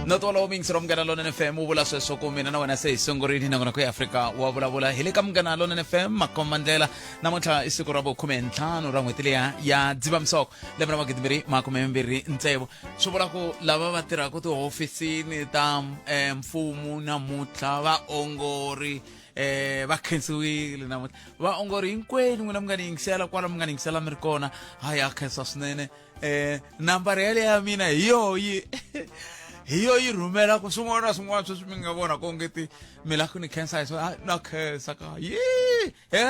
Noto wolowo muyingiseri wa Munghana Lonene FM wu vula sweswo ku mina na wena se hi sungurile nakona ku Afrika wa vulavula hi le ka Munghana Lonene FM makomba ndlela. Namuntlha i siku ra vukhume-ntlhanu ra n'hweti liya ya Dzivamisoko lembe ra 2026. Swi vula ku lava va tirhaka tihofisini ta mfumo namuntlha vaongori va khensiwile namuntlha. Vaongori hinkwenu n'wina mi nga ni yingisela kwala mi nga ni yingisela mi ri kona, hayi ha khensa swinene. Nambara yaleyo ya mina hi yoho yi hi yo yi rhumela ku swin'wana na swin'wana sweswi mi nga vona ku onge ti mi la ku ni khensa hi swona na khensa ka yi e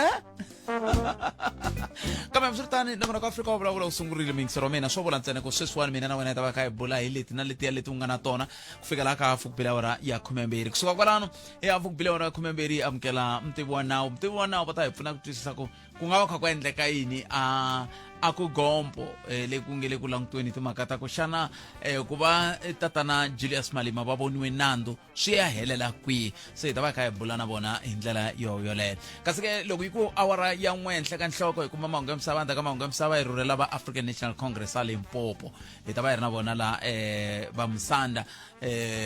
kambe hambiswiritano nakona ka Afrika wa vulavula wu sungurile muyingiseri wa mina swo vula ntsena ku sweswiwani mina na wena hi ta va kha hi bula hi leti na letiya leti u nga na tona ku fikela ka hafu ku bile awara ya khumembirhi. Kusuka kwalano hi hafu ku bile awara ya khumembirhi hi amukela mutivi wa nawu. Mutivi wa nawu va ta hi pfuna ku twisisa ku ku nga va kha ku endleka yini a a ku gompo le ku nge le ku langutiweni timhaka ta ku xana ku va tatana Julius Malema va voniwe nandzu swi ya helela kwihi. Se hi ta va hi kha hi bula na vona hi ndlela yo yoleyo. Kasi ke loko yi ku awara ya n'we henhla ka nhloko hi kuma mahungu ya misava, endzhaku ka mahungu ya misava hi rhurhela va African National Congress a Limpopo. Hi ta va hi ri na vona la va Musanda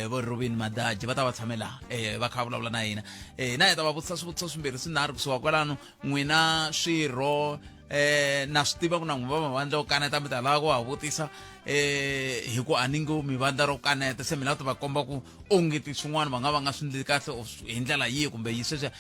vo Rubin Madaji va ta va tshame laha va kha va vulavula na hina. Na hi ta va vutisa swivutiso swimbirhi swinharhu kusuka kwalano. N'wina swirho na swi tiva ku na n'wi va mavandla yo kaneta mi ta lava ku va vutisa hi ku a ni ngo mi vandla ro kaneta, se mi lava ku ta va komba ku onge ti swin'wana va nga va nga swi endli kahle hi ndlela yihi kumbe yi sweswiya.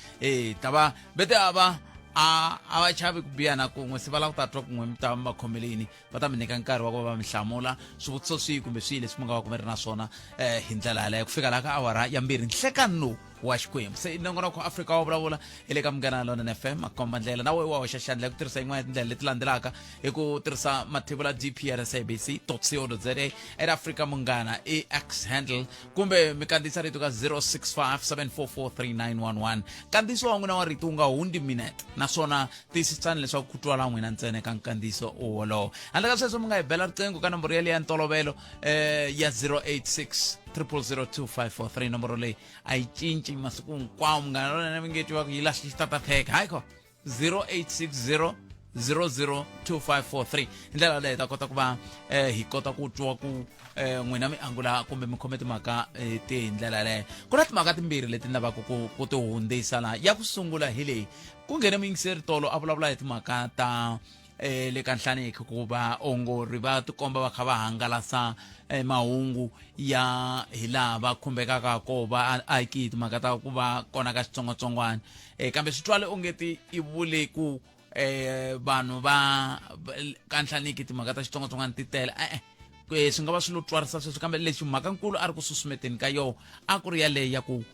Ta va vete a va a va chavi ku biha na kun'we, se va lava ku ta twa kun'we mi ta va mi va khomele yini, va ta mi nyika nkarhi wa ku va va mi hlamula swivutiso swihi kumbe swihi leswi mi nga va ku mi ri na swona hi ndlela yaleyo ku fika laha ka awara ya mbirhi nhlekani lowu wa Xikwembu. Se i nongonoko Afrika wa vulavula hi le ka Munghana Lonene FM makomba ndlela na wehe wa hoxa xandla hi ku tirhisa yin'wana ya tindlela leti landzelaka hi ku tirhisa mathevula dp at sabc co za at Afrika Munghana i X handle kumbe mi kandziyisa rito ka 065 744 3911. Kandziyiso wa n'wina wa rito wu nga hundzi minete, naswona tiyisisani leswaku ku twala n'wina ntsena eka nkandziyiso wolowo. Handle ka sweswo mi nga hi bela riqingho ka nomboro yaleyo ya ntolovelo ya 086 0002543. Nomboro leyi a yi cinci masiku hinkwawo, munghana lonene mi nge twi va ku yi lahle xitatapheke hayi kho 0860 002543. Hi ndlela yaleyo hi ta kota ku va hi kota ku twa ku n'wina mi angula kumbe mi khome timhaka ti hi ndlela yaleyo. Ku na timhaka timbirhi leti ni lavaka ku ti hundzisa laha. Ya ku sungula hi leyi ku nghene muyingiseri tolo a vulavula hi timhaka ta le ka Nhlaneki ku vaongori va tikomba va kha va hangalasa mahungu ya hi laha va khumbekaka ko va aki timhaka ta ku va kona ka xitsongwatsongwana. Kambe swi twale ongeti i vule ku vanhu va ka Nhlaneki timhaka ta xitsongwatsongwana ti tele. E-e, swi nga va swi lo twarisa sweswo, kambe lexi mhaka nkulu a ri ku susumeteni ka yoho a ku ri yaleyo ya ku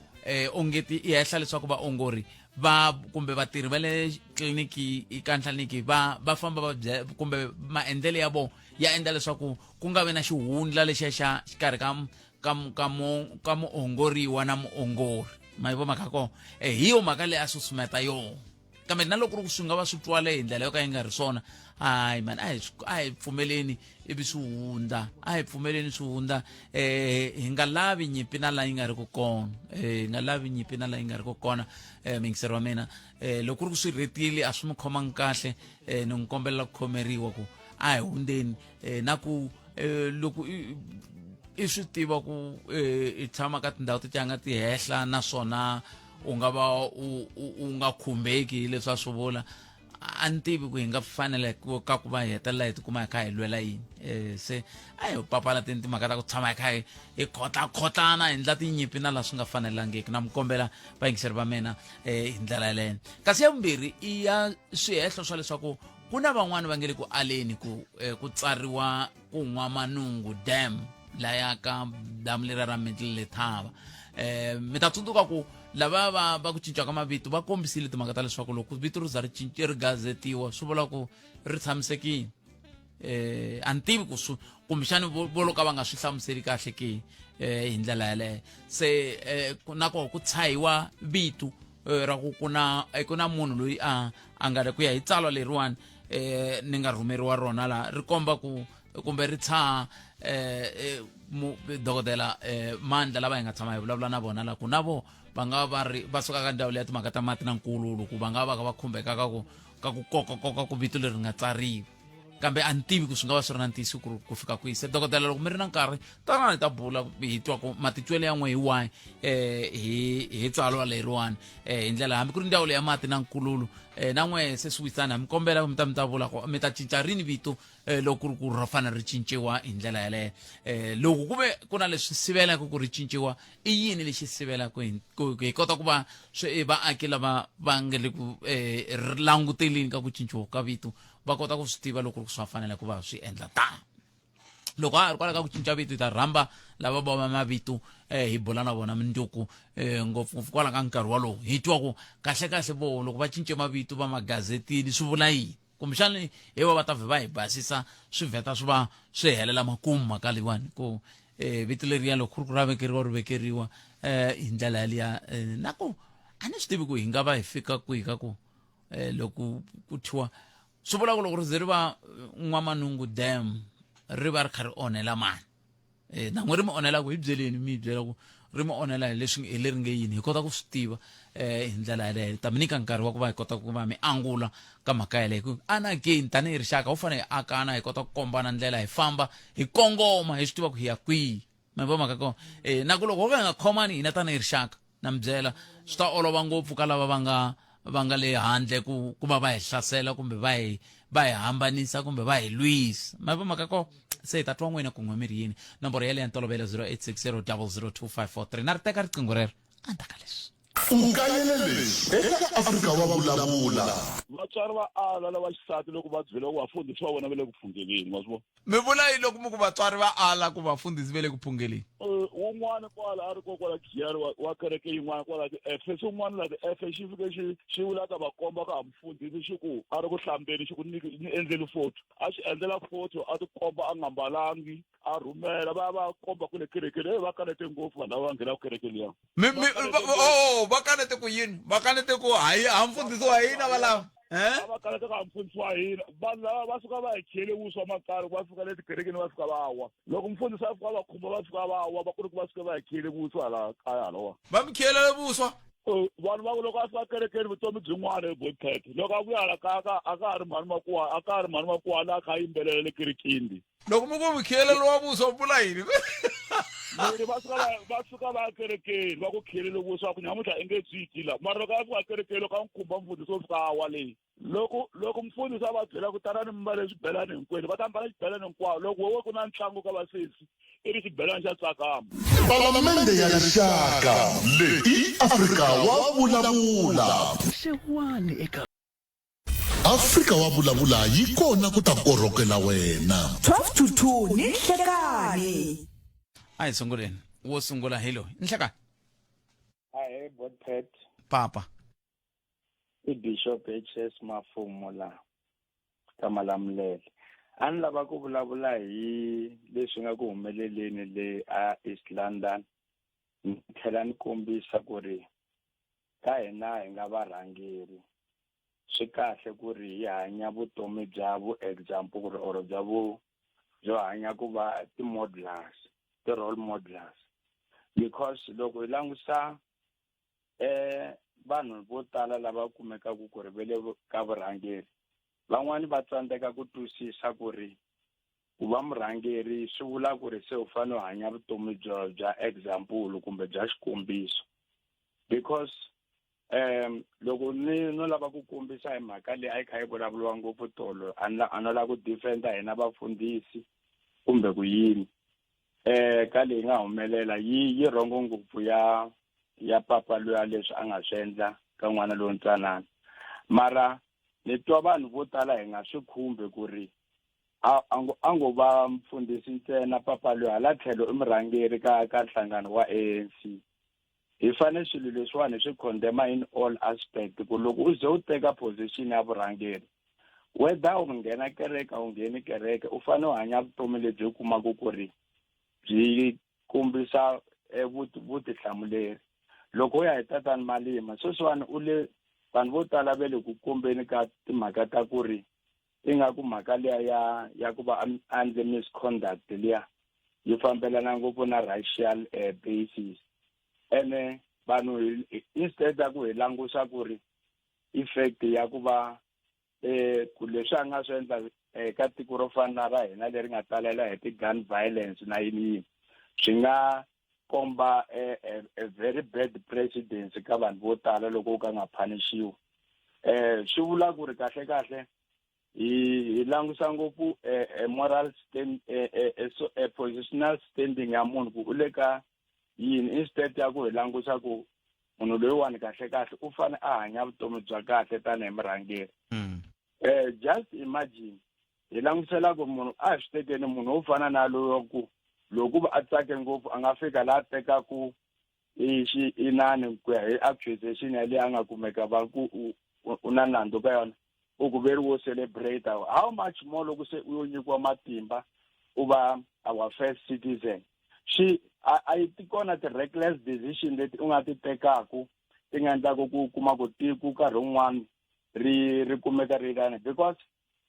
ongeti i hehla leswaku vaongori va kumbe vatirhi va le tliliniki ka Nhlaniki va va famba va kumbe maendlelo ya vona ya endla leswaku ku nga vi na xihundla lexiya xa xikarhi ka ka ka mu ka muongoriwa na muongori. Ma yi vo mhaka kona? Hi yo mhaka leyi a susumeta yona. Kambe na loko ri ku swi nga va swi twale hi ndlela yo ka yi nga ri swona, hayi mani, a hi pfumeleni ivi swi hundza, a hi pfumeleni swi hundza. Hi nga lavi nyimpi na la yi nga ri ku kona, hi nga lavi nyimpi na la yi nga ri ku kona. Muyingiseri wa mina, loko ku ri ku swi rhetile a swi mi khomangi kahle, ni n'wi kombelela ku khomeriwa ku a hi hundzeni. Na ku loko i swi tiva ku i tshama ka tindhawu ti nga ti hehla naswona u nga va u nga khumbeki hi leswi a swi vula, a ni tivi ku hi nga fanele ka ku va hi hetelela hi tikuma hi kha hi lwela yini. Se a hi papalateni timhaka ta ku tshama hi kha hi khotla-khotlana hi ndla tinyimpi na laha swi nga fanelangiki. Na mi kombela vayingiseri va mina hi ndlela yaleyo. Kasi ya vumbirhi i ya swihehlo swa leswaku ku na van'wani va nge le ku aleni ku ku tsariwa ku N'wamanungu Dam laya ka damu leriya ra Middle Letaba. Mi ta tsundzuka ku lava va ku cinca ka mavito va kombisile timhaka ta leswaku loko vito ri za ri cinca ri gazetiwa swi vula ku ri tshamisekile. A ni tivi ku swi kumbexani vo lo ka va nga swi hlamuseli kahle ke hi ndlela yaleyo. Se na koho ku tshahiwa vito ra ku ku na munhu loyi a nga ri ku ya hi tsalwa leriwani ni nga rhumeriwa rona la ri komba ku kumbe ri tshaha dokodela Mandla lava hi nga tshama hi vulavula na vona la ku na vo va nga va ri va suka ka ndhawu leya timhaka ta mati na nkululo ku va nga va ka va khumbeka ka ku koka koka ku vito leri nga tsariwa. Kambe a ni tivi ku swi nga va swi ri na ntiyiso ku ku fika kwihi. Se dokodela, loko mi ri na nkarhi, tanani hi ta bula hi twa ku matitwelo ya n'we hi wahi hi hi tsalwa leriwani hi ndlela hambi ku ri ndzawulo ya mati na nkululu na n'we se swi wisani, ha mi kombela ku mi ta mi ta vula ku mi ta cinca rini vito loko ku ri ku ro fanele ri cinciwa hi ndlela yaleyo. Loko ku ve ku na leswi sivelaka ku ri cinciwa, i yini lexi sivelaka ku hi kota ku va swi vaaki lava va nga le ku languteleni ka ku cinciwa ka vito va kota ku swi tiva loko ku ri swa fanela ku va swi endla tano? Loko ha ha ri kwala ka ku cinca vito, hi ta rhamba lava va va mavito hi bula na vona mindzuku, ngopfungopfu kwala ka nkarhi walowo, hi twa ku kahle kahle vo loko va cince mavito va magazetini swi vula yini. Kumbexani hi va va ta vhe va hi basisa, swi vheta swi va swi helela makumu mhaka leyiwani, ku vito leriya loko ku ri ku ra vekeriwa, ri vekeriwa hi ndlela yaliya. Na ku a ni swi tivi ku hi nga va hi fika kwihi ka ku loko ku thyiwa, swi vula ku loko ri ze ri va N'wamanungu Dam, ri va ri kha ri onhela mani? Na n'we ri mi onhelaka, hi byeleni, mi hi byela ku ri mi onhela hi leswi hi leri nge yini, hi kota ku swi tiva hi ndlela yaleyo. Ta mi nyika nkarhi wa ku va hi kota ku va mi angula ka mhaka yaleyo, ku anakeni tanihi rixaka wu fanele hi akana, hi kota ku kombana ndlela, hi famba hi kongoma, hi swi tiva ku hi ya kwihi. Ma vo mhaka kona na ku loko ho ka hi nga khomani hina tanihi rixaka, na mi byela, swi ta olova ngopfu ka lava va nga le handle ku va va hi hlasela kumbe va hi hambanisa kumbe va hi lwisa. Ma vo mhaka ko. Se hi ta twa n'wina kun'we mi ri yini. Nomboro yaleyo ya ntolovelo, 0860 002543. Na ri teka riqingho rero endzhaku ka leswi. U kayele leswi eka Afrika wa Vulavula. Vatswari va ala lava xisati loko va byela ku vafundhisi va vona va le ku phungeleni, ma swi vona. Mi vula yini loko mi ku vatswari va ala ku vafundhisi va le ku phungeleni? Wun'wana kwala a ri ko kwala Giyani wa kereke yin'wana kwala ti-F, se un'wana la ti-F xi fike xi vula ka va komba ka ha mufundhisi, xi ku a ri ku hlambeni, xi ku ni endleli photo, a xi endlela photo, a tikomba a nga mbalangi, a rhumela, va ya va komba kule kerekeni. Ey, va kanete ngopfu vanhu lava va nghenaka kereke liya. Mi mi oh, va kanete ku yini? Va kanete ku hayi, ha mfundhisi wa hina va lava eh va kanete ka mfundhisi wa hina. Vanhu lava va suka va hi khele vuswa makaya, loko va fika le tikerekeni va fika va wa. Loko mfundhisi a fika va khumba, va fika va wa, va ku ri ku va suke va hi khele vuswa hala kaya halawa. Va mi khelele vuswa? Vanhu va ku loko a fika kerekeni vutomi byin'wana hi boycat, loko a vuya hala kaya a ka ha ri mhani makuwa, a ka ha ri mhani makuwa la a kha a yimbelela le kerekeni. Loko mi ku mi khiyelelo wa vuswa, vula yini? Miri va suka va va suka va ya kerekeni, va ku khiyelele vuswa ku nyamuntlha i nge byi dyi la, mara loko a fika kerekeni, loko a n'wi khumba mfundhisi wo fika a wa leyi. Loko mfundhisi a va byela ku tanani mi mbale swibelani hinkwenu, va ta mbala xibelani hinkwawo. Loko wewe ku na ntlangu ka vasesi, i ri xibelani xa tsakama. Palamende ya Rixaka, leyi i Afrika wa Vulavula. Xewani eka. Afrika wa Vulavula yi kona ku ta korhokela wena. 12 to 2 ni nhlekani. A hi sunguleni. Wo sungula hi loyi. Nhlekani. Ahee Botpet. Papa. I Bishop HS Mafumo la ka Malamulele. A ni lava ku vulavula hi leswi nga ku humeleleni le a East London, ni tlhela ni kombisa ku ri ka hina hi nga varhangeri swi kahle ku ri hi hanya vutomi bya vu example or bya vu byo hanya ku va ti-modelers, ti-role models, because loko hi langusa vanhu vo tala lava kumekaka ku ri ve le ka vurhangeri, van'wani va tsandzeka ku twisisa ku ri ku va murhangeri swi vula ku ri se u fanele u hanya vutomi bya example kumbe bya xikombiso. Because loko ni no lava ku kombisa hi mhaka leyi a yi kha yi vulavuriwa ngopfu tolo, a ni a no lava ku defenda hina vafundhisi kumbe ku yini ka leyi nga humelela, yi rhongo ngopfu ya papa luya leswi a nga swi endla ka n'wana lowu ntsanana. Mara ni twa vanhu vo tala hi nga swi khumbi ku ri a ngo va mfundhisi ntsena papa loyi, hala tlhelo i murhangeri ka nhlangano wa ANC. Hi fanele swilo leswiwani hi swi condemna in all aspect, ku loko u ze u teka position ya vurhangeri, whether u nghena kereke a wu ngheni kereke, u fanele u hanya vutomi lebyi u kumaka ku ri byi kombisa vutihlamuleri. Loko u ya hi tatani Malima sweswiwani, u le vanhu vo tala ve le ku kombeni ka timhaka ta ku ri ingaku mhaka liya ya ku va a endle misconduct liya yi fambelana ngopfu na racial basis. Ene vanhu instead ya ku hi langusa ku ri effect ya ku va ku leswi a nga swi endla. Ka tiko ro fana na ra hina leri nga talela hi ti-gun violence na yini yini, swi nga komba a very bad presidency ka vanhu vo tala loko u ka nga phanishiwi. Swi vula ku ri kahle kahle hi langusa ngopfu moral stand, positional standing ya munhu ku u le ka yini, instead ya ku hi langusa ku munhu loyiwani kahle kahle u fane a hanya vutomi bya kahle tanihi murhangeri. Just imagine hi langusela ku munhu a hi swi tekeni munhu wo fana na loyi wa ku loko va a tsake ngopfu a nga fika laha tekaku i xi inani ku ya hi accusation ya leyi a nga kumeka va ku u na nandzu ka yona, u ku veri wo celebrate. How much more loko se u yo nyikiwa matimba u va our first citizen? Xi a yi ti kona ti-reckless decision leti u nga ti tekaku ti nga endlaku ku kuma ku tiko nkarhi wun'wani ri kumeka ri yilana, because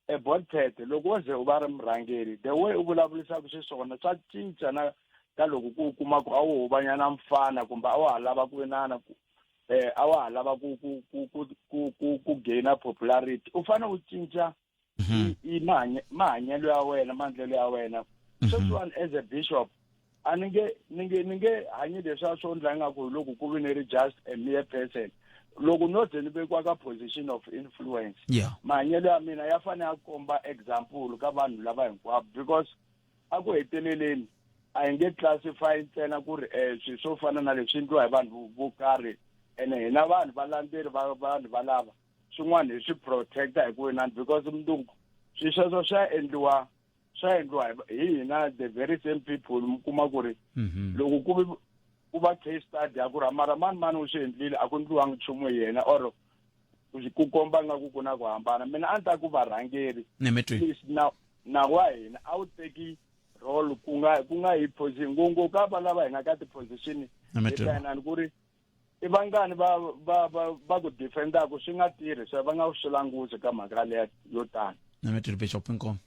e board loko wo ze u va ri murhangeri, the way u vulavurisaka xiswona swa cinca na ka loko ku kuma ku a wu huvanyana mfana kumbe a wa ha lava ku inana ku a wa ha lava ku gaina popularity, u fanele u cinca i mahanyelo ya wena, maendlelo ya wena. Sweswiwani as a bishop a ni nge hanyi leswiya swo ndla ingaku loko ku vi ni ri just a mere person. Loko no ze ni vekiwa ka position of influence, mahanyelo ya mina ya fanele ya komba example ka vanhu lava hinkwavo, because a ku heteleleni a hi nge classify ntsena ku ri swilo swo fana na leswi endliwa hi vanhu vo karhi, ene hina vanhu valandzeri va vanhu valava swin'wana hi swi protecta hi ku inani, because mundzuku swilo sweswo swa endliwa hi hina, the very same people. Mi kuma ku ri loko ku vi ku va case study ya ku ri mara mani mani u swi endlile, a ku endliwangi nchumu hi yena, or ku komba nga ku na ku hambana. Mina a ni ta ku varhangeri, please, na wa hina a wu teki role ku nga hi position ngopfu ka va lava hi nga ka ti-position letiyanani, ku ri i vangani va ku defendaku swi nga tirhi, swa va nga swi langusi ka mhaka leya yo tani. Nametwile, Bishop. Inkomo.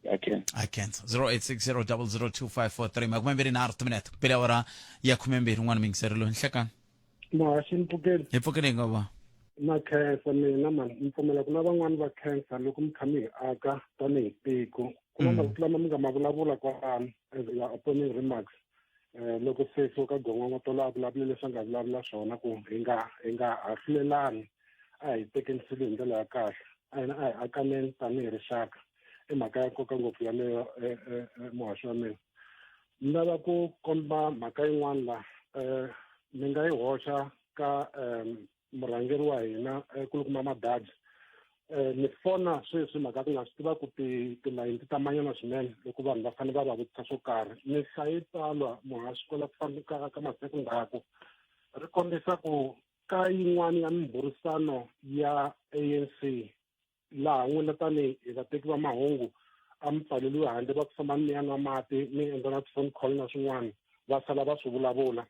Okay. I can't. 0860002543. 23 timinete ku pele awara ya 12. Un'wana mingiseri loyi, nhlekani. Muhaxi, mpfukeni. Hi pfukeni, hi nga va. Na khensa mina mani, ni pfumela ku na van'wani va khensa loko mi kha mi hi aka tanihi tiko. Ku na mavito lama mi nga ma vulavula kwalano as your opening remarks, loko sesi ka gongongo a vulavule leswi a nga vulavula swona ku hi nga hahlulelani, a hi tekeni swilo hi ndlela ya kahle, a hina a hi akaneni tanihi rixaka. I mhaka ya nkoka ngopfu yaleyo. Muhaxi wa mina, ni lava ku komba mhaka yin'wana la mi nga yi hoxa ka murhangeri wa hina, kulukumba Madadi. Ni fona sweswi mhaka ku nga swi tiva ku tilayini ti ta manyana swinene loko vanhu va fanele va va vutisa swo karhi. Ni hlaye tsalwa, muhaxi, kwala ku famba ka masiku ndzhaku, ri kombisa ku ka yin'wana ya miburisano ya ANC laha n'wina tanihi hi vateki va mahungu a mi pfaleliwe handle, va ku famba mi ya nwa mati, mi endla na ti-phone call na swin'wana, va sala va swi vulavula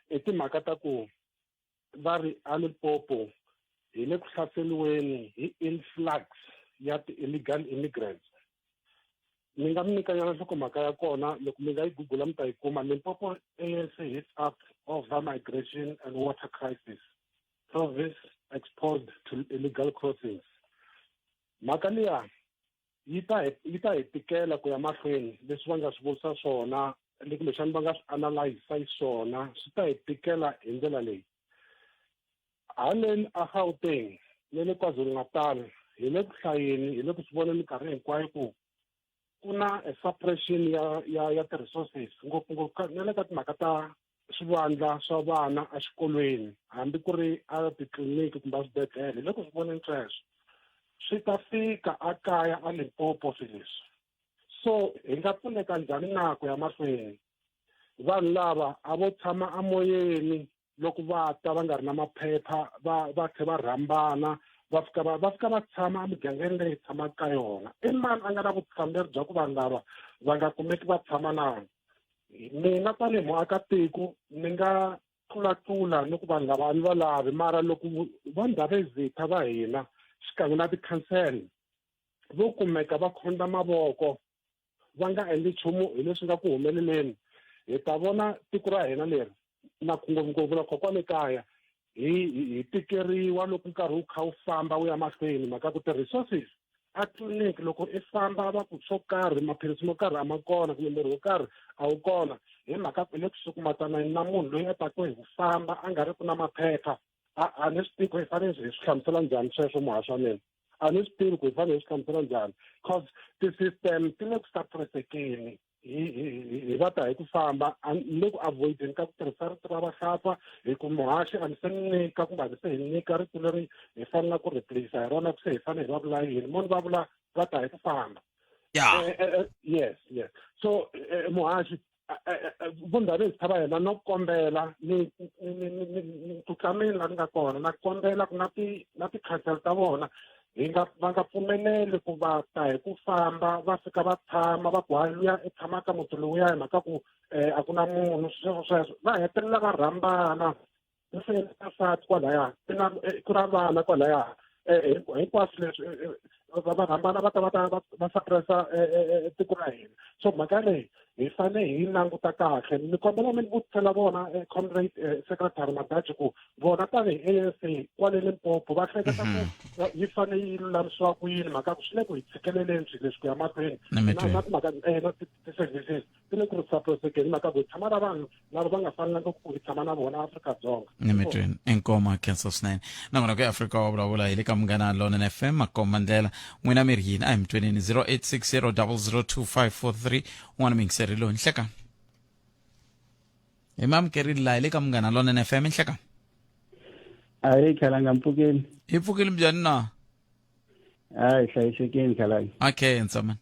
i timhaka ta ku va ri a Limpopo hi le ku hlaseriweni hi influx ya ti-illegal immigrants. Ni nga mi nyikanyana nhlokomhaka ya kona, loko mi nga yi gugula mi ta yi kuma: Limpopo ANC hits up over migration and water crisis, province exposed to illegal crossings. Mhaka liya yi ta hi tikela ku ya mahlweni. Leswi va nga swi vurisa swona, kumbexana va nga swi analyze swona, swi ta hi tikela hi ndlela leyi. Haleni a Gauteng ne le KwaZulu-Natal hi le ku hlayeni, hi le ku swi voneni minkarhi hinkwayo ku ku na a suppression ya ti-resources, ngopfungopfu na le ka timhaka ta swivandla swa vana exikolweni, hambi ku ri a titliliniki kumbe a swibedhlele. Hi le ku swi voneni sweswo, swi ta fika a kaya a Limpopo swilo leswi. So hi nga pfuneka njhani na ku ya mahlweni? Vanhu lava a vo tshama amoyeni loko va ta va nga ri na maphepha, va tlhe va rhambana, va fika va tshama emugangeni leyi tshamaka ka yona. I mani a nga na vutihlamuleri bya ku vanhu lava va nga kumeki va tshama na? Mina tanihi muakatiko ni nga tlulatlula ni ku vanhu lava a ni va lavi, mara loko va Ndhavezitha va hina xikan'we na tikhansele vo kumeka va khondla mavoko va nga endli nchumu hi leswi nga ku humeleleni, hi ta vona tiko ra hina leri na ngopfungopfu na kwale kaya hi tikeriwa loko nkarhi wu kha wu famba wu ya mahlweni, mhaka ku ti-resources. A tliliniki loko i famba va ku swo karhi maphilisi mo karhi a ma kona kumbe murhi wo karhi a wu kona hi mhaka ku i le ku sukumatanani na munhu loyi a taku hi ku famba a nga ri ku na maphepha. A a ni swi tivi ku hi fanele hi swi hlamusela njhani sweswo muhaxi wa mina. A ni swi tivi ku hi fanele hi swi hlamusela njhani cause ti-system ti le ku suppressekeni hi hi hi va ta hi ku famba a ni le ku avoideni ka ku tirhisa rito ra vahlapfa hi ku muhaxi a ni se ni nyika kumbe a ni se hi nyika rito leri hi fanela ku replace hi rona ku se hi fanele hi va vula yini mo ni va vula va ta hi ku famba. Yes, yes. So muhaxi vundhavi hi tshava yena no kombela ni ni ku tlameni la ni nga kona na kombela ku na ti na ti-council ta vona hi nga va nga pfumeleli ku va ta hi ku famba va fika va tshama va ku hayi luya i tshama ka muti lowuya hi mhaka ku um a ku na munhu sweswo sweswo va hetelela va rhambana ku fike na vasati kwalaya ku na ku na vana kwalaya hinkwaswo leswi va rhambana va ta va ta va suppressa tiko ra hina. So mhaka leyi hi fanele hi yi languta kahle. Ni kombela mi ni vutisela vona comrade secretary Madaji ku vona tanihi ANC kwale Limpopo va hleketa ku yi fanele yi lulamisiwa ku yini mhaka ku swi le ku hi tshikeleleni swilo leswi ku ya mahlweni na na timhaka na ti-services ti le ku ri suppressekeni mhaka ku hi tshama na vanhu lava va nga fanelanga ku hi tshama na vona Afrika-Dzonga. Ni mi twini inkomo khensa swinene nakona ku Afrika wa vulavula hi le ka Munghana Lonene FM makomba ndlela n'wina mi ri yini a hi mi tweneni 0860 002543 un'wana mi yingiseri loyi nhlekani hi mi amukerile laha hi le ka Munghana Lonene FM nhlekani. Ahi khalanga mpfukeni. Hi pfukile njhani na? Hayi hlayisekeni khalanga. A khensa man.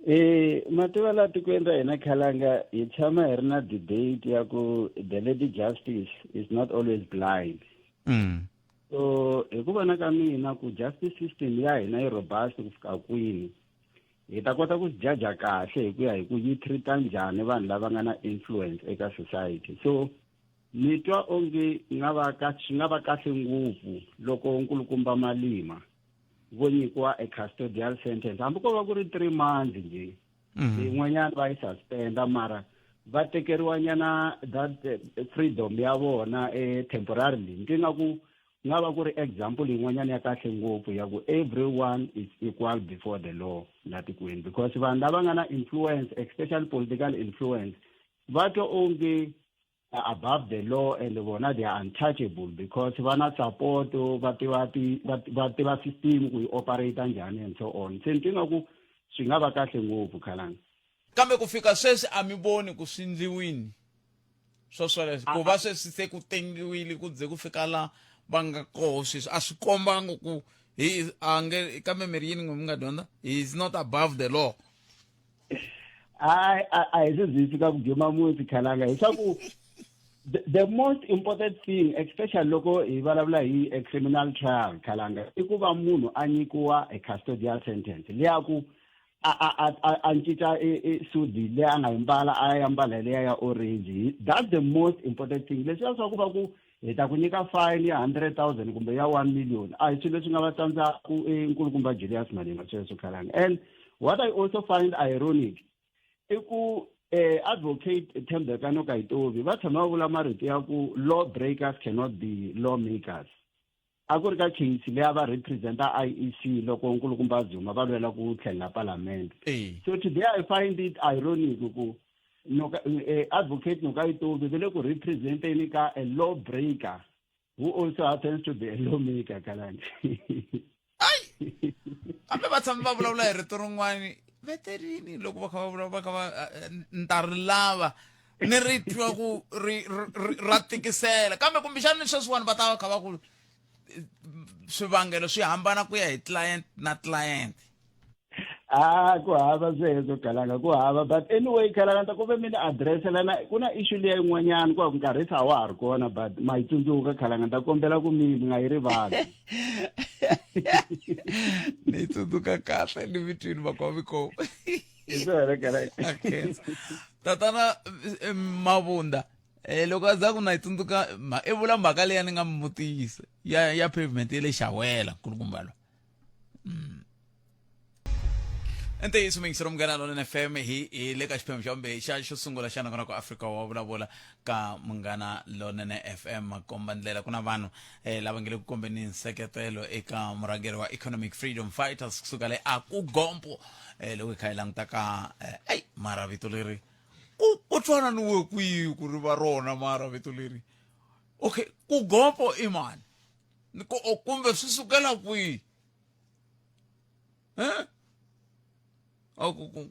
Eh mativa la tikweni ra hina khalanga hi tshama hi ri na debate ya ku the lady justice is not always blind. So hi ku vona ka mina ku justice system ya hina yi robust ku fika kwini hi ta kota ku jaja kahle hi ku ya hi ku yi treat-a njhani vanhu lava nga na influence eka society. So ni twa onge nga va ka swi nga va kahle ngopfu loko nkulukumba Malima vo nyikiwa a custodial sentence hambi ko va ku ri 3 months nje yin'wanyana va yi suspenda mara va tekeriwa nyana that freedom ya vona temporarily. Ni nga ku nga va ku ri example yin'wanyana ya kahle ngopfu ya ku everyone is equal before the law la tikweni because vanhu lava nga na influence especially political influence va twa onge above the law and vona they are untouchable because va na support va tiva ti va tiva system ku yi operate njhani and so on. Se ni twi nga ku swi nga va kahle ngopfu khalanga. Kambe ku fika sweswi a mi voni ku swi ndliwini swo swoleswo ku va sweswi se ku tengiwile ku ze ku fika la va nga koho sweswi a swi kombangi ku hi a nge kambe mi ri yini n'we mi nga dyondza he is not above the law. Hayi a hi se zi fika ku gima musi khalanga hi swa ku the most important thing especially loko hi vulavula hi a criminal trial khalanga i ku va munhu a nyikiwa a custodial sentence leya ku a a a a a cinca sudi leyi a nga yi mbala a ya mbala leya ya orange. That's the most important thing. Leswiya swa ku va ku hi ta ku nyika fine ya 100,000 kumbe ya 1 million a hi swilo leswi nga va tsandzaku nkulukumba Julius Malema sweswo khalanga. And what I also find ironic i ku advocate Thembeka Ngcukaitobi va tshama va vula marito ya ku law breakers cannot be lawmakers. A ku ri ka case leyi a va representa IEC loko nkulukumba Zuma va lwela ku tlhelela palamende. So today I find it ironic ku advocate Ngcukaitobi va le ku representeni ka a law breaker who also happens to be a lawmaker kalanga. Ai! Kambe va tshama va vulavula hi rito rin'wani veterini loko va kha va vulavula va kha va ni ta ri lava ni ri twa ku ri ra tikisela kambe kumbexana ni sweswiwani va ta va kha va ku swivangelo swi hambana ku ya hi client na client. Ah, ku hava sweswo khalanga ku hava but anyway khalanga ni ta ku ve mi ni address lana ku na issue liya yin'wanyana ku nkarhi se a wa ha ri kona but ma yi tsundzuka khalanga ni ta kombela ku mi mi nga yi rivali. Ni yi tsundzuka kahle ni vitwini makwamikomo. Hi swona khalanga. Tatana Mavunda loko a za ku na yi tsundzuka i vula mhaka leyi ni nga mi vutisa ya pavement ya le Xawela nkulukumba loyi. Ntiyiso muyingiseri Munghana Lonene FM, hi hi le ka xiphemu xa vumbirhi xa xo sungula xa nakona ku Afrika wa vulavula ka Munghana Lonene FM. Makomba ndlela ku na vanhu lava nge le ku kombeni nseketelo eka murhangeri wa Economic Freedom Fighters kusuka le a ku gompo loko hi kha hi languta ka ey mara vito leri ku twana ni we kwihi ku ri va rona mara vito leri okay ku gompo i mani kumbe swi sukela kwihi eh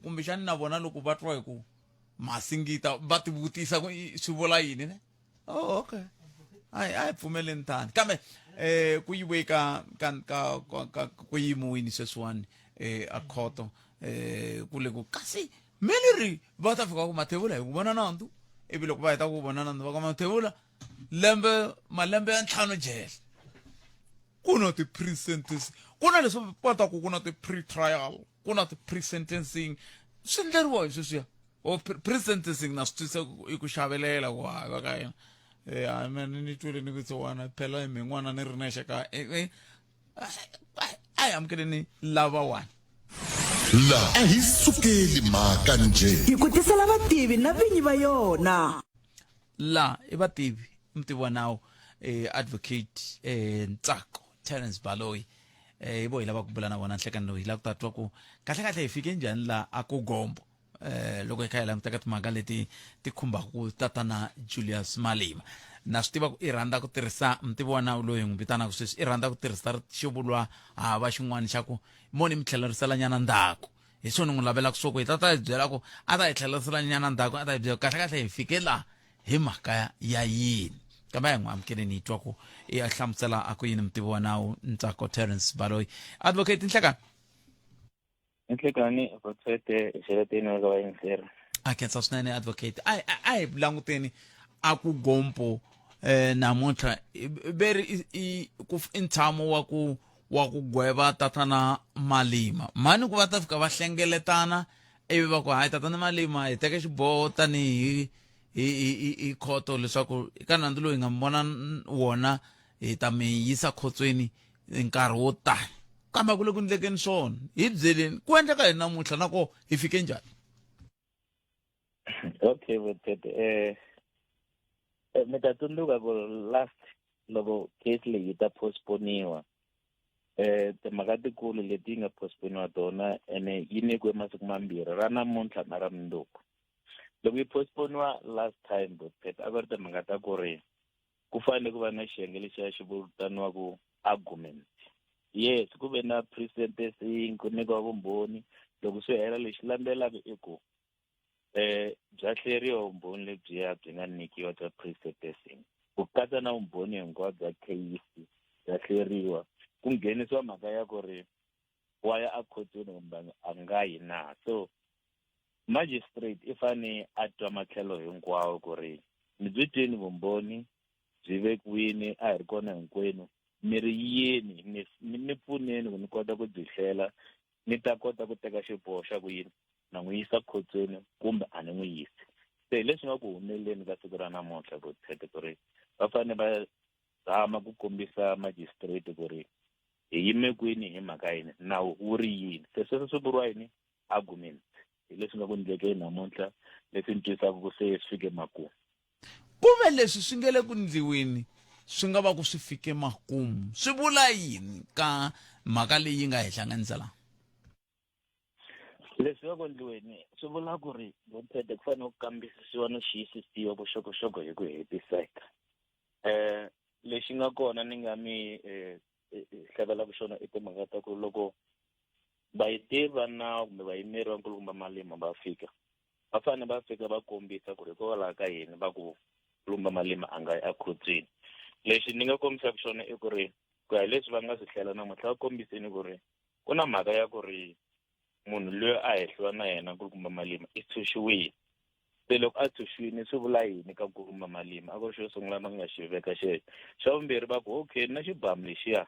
kumbexani na vona loko va twa hi ku masingita va tivutisa ku swi vula yini ne? Oh, okay, a hi pfumeleni tani kambe ku yiwe ka ka ka ka ku yimiwini sweswiwani a khoto ku le ku kasi me ni ri va ta fika ku Mathebula hi ku vona nandzu, ivi loko va heta ku vona nandzu va ka Mathebula lembe malembe ya 5 jele. Ku na ti-pre-sentence, ku na leswi va ta ku ku na ti-pre-trial, ku na ti-pre-sentencing, swi endleriwa hi sweswiya. O pre-sentencing na swi twisisa i ku xavelela ku hayi va ka yena hayi mina ni twile ni ku tsewana phela hi me n'wana ni ri nexe ka a hi amukeleni lavawani. La a hi sukeli mhaka njhe. Hi ku tisela vativi na vinyi va yona. La i vativi mutivi wa nawu advocate Ntsako Terence Baloyi hi vo hi lava ku bula na vona nhlekani lowu hi lava ku ta twa ku kahle kahle hi fike njhani la a ku gombo loko hi kha hi languta ka timhaka leti ti khumbaka tatana Julius Malema. Na swi tiva ku i rhandza ku tirhisa mutivi wa nawu loyi hi n'wi vitanaka sweswi, i rhandza ku tirhisa xivulwa hava xin'wana xa ku mo ni mi tlhelerisela nyana ndzhaku. Hi swona ni n'wi lavelaka swo ku hi ta ta hi byela ku a ta hi tlhelerisela nyana ndzhaku, a ta hi byela kahle kahle hi fike laha hi mhaka ya yini. Kambe a hi n'wi amukeleni hi twa ku i a hlamusela a ku yini mutivi wa nawu Ntsako Terence Baloyi. Advocate Nhlekani. Nhlekani Vatswete xeleteni wa ka vayingiseri. A khensa swinene advocate. A a hi languteni a ku gompo namuntlha veri i ku i ntshamo wa ku wa ku gweva tatana Malema. Mhani ku va ta fika va hlengeletana ivi va ku hayi tatana Malema hi teke xiboho tanihi hi hi hi khoto leswaku ka nandzu lowu hi nga mi vona wona hi ta mi yisa khotsweni nkarhi wo tani, kambe a ku le ku endlekeni swona. Hi byeleni ku endleka yini namuntlha na ko hi fike njhani? Okay Vutete, mi ta tsundzuka ku last loko case leyi yi ta postponiwa timhaka tikulu leti yi nga postponiwa tona ene yi nyikiwe masiku mambirhi, ra namuntlha na ra mundzuku. Loko yi postponiwa last time Vutete, a ku ri timhaka ta ku ri ku fanele ku va na xiyenge lexiya xi vitaniwaku argument. Yes, ku ve na pre-sentencing, ku nyikiwa vumbhoni. Loko swi hela lexi landzelaka i ku bya hleriwa vumbhoni lebyiya byi nga nyikiwa bya pre-sentencing, ku katsa na vumbhoni hinkwabyo bya case bya hleriwa, ku nghenisiwa mhaka ya ku ri wa ya ekhotsweni kumbe a nga yi na. So magistrate i fane a twa matlhelo hinkwawo ku ri mi byi twini vumbhoni byi vekiwini, a hi ri kona hinkwenu, mi ri yini, ni pfuneni ku ni kota ku byi hlela, ni ta kota ku teka xiboho xa ku yini, na n'wi yisa khotsweni kumbe a ni n'wi yisi. Se hi leswi nga ku humeleleni ka siku ra namuntlha ku tshete ku ri va fanele va zama ku kombisa magistrate ku ri hi yime kwini hi mhaka yini, nawu wu ri yini. Se sweswo swi vuriwa yini? Argument. Hi leswi nga ku ndlekeni namuntlha, leswi ni twisaka ku se swi fike makumu. Kuve leswi swi nge le ku ndliweni swi nga va ku swi fike makumu, swi vula yini ka mhaka leyi yi nga hi hlanganisa laha? Leswi nga ku ndliweni swi vula ku ri Bophede ku fanele ku kambisisiwa no xiyisisiwa vuxokoxoko hi ku hetiseka. Lexi nga kona ni nga mi hlavelaka xona i timhaka ta ku loko vayiteri va nawu kumbe vayimeri va nkulukumba Malema va fika, va fanele va fika va kombisa ku ri hikwalaho ka yini va ku nkulukumba Malema a nga yi ekhotsweni. Lexi ni nga kombisaka xona i ku ri ku ya hi leswi va nga swi hlela namuntlha, va kombiseni ku ri ku na mhaka ya ku ri munhu loyi a hehliwa na yena nkulukumba Malema i tshunxiwile. Se loko a tshunxiwile swi vula yini ka nkulukumba Malema? A ku ri xo sungula va nga xi veka xexo. Xa vumbirhi va ku okay na xibamu lexiya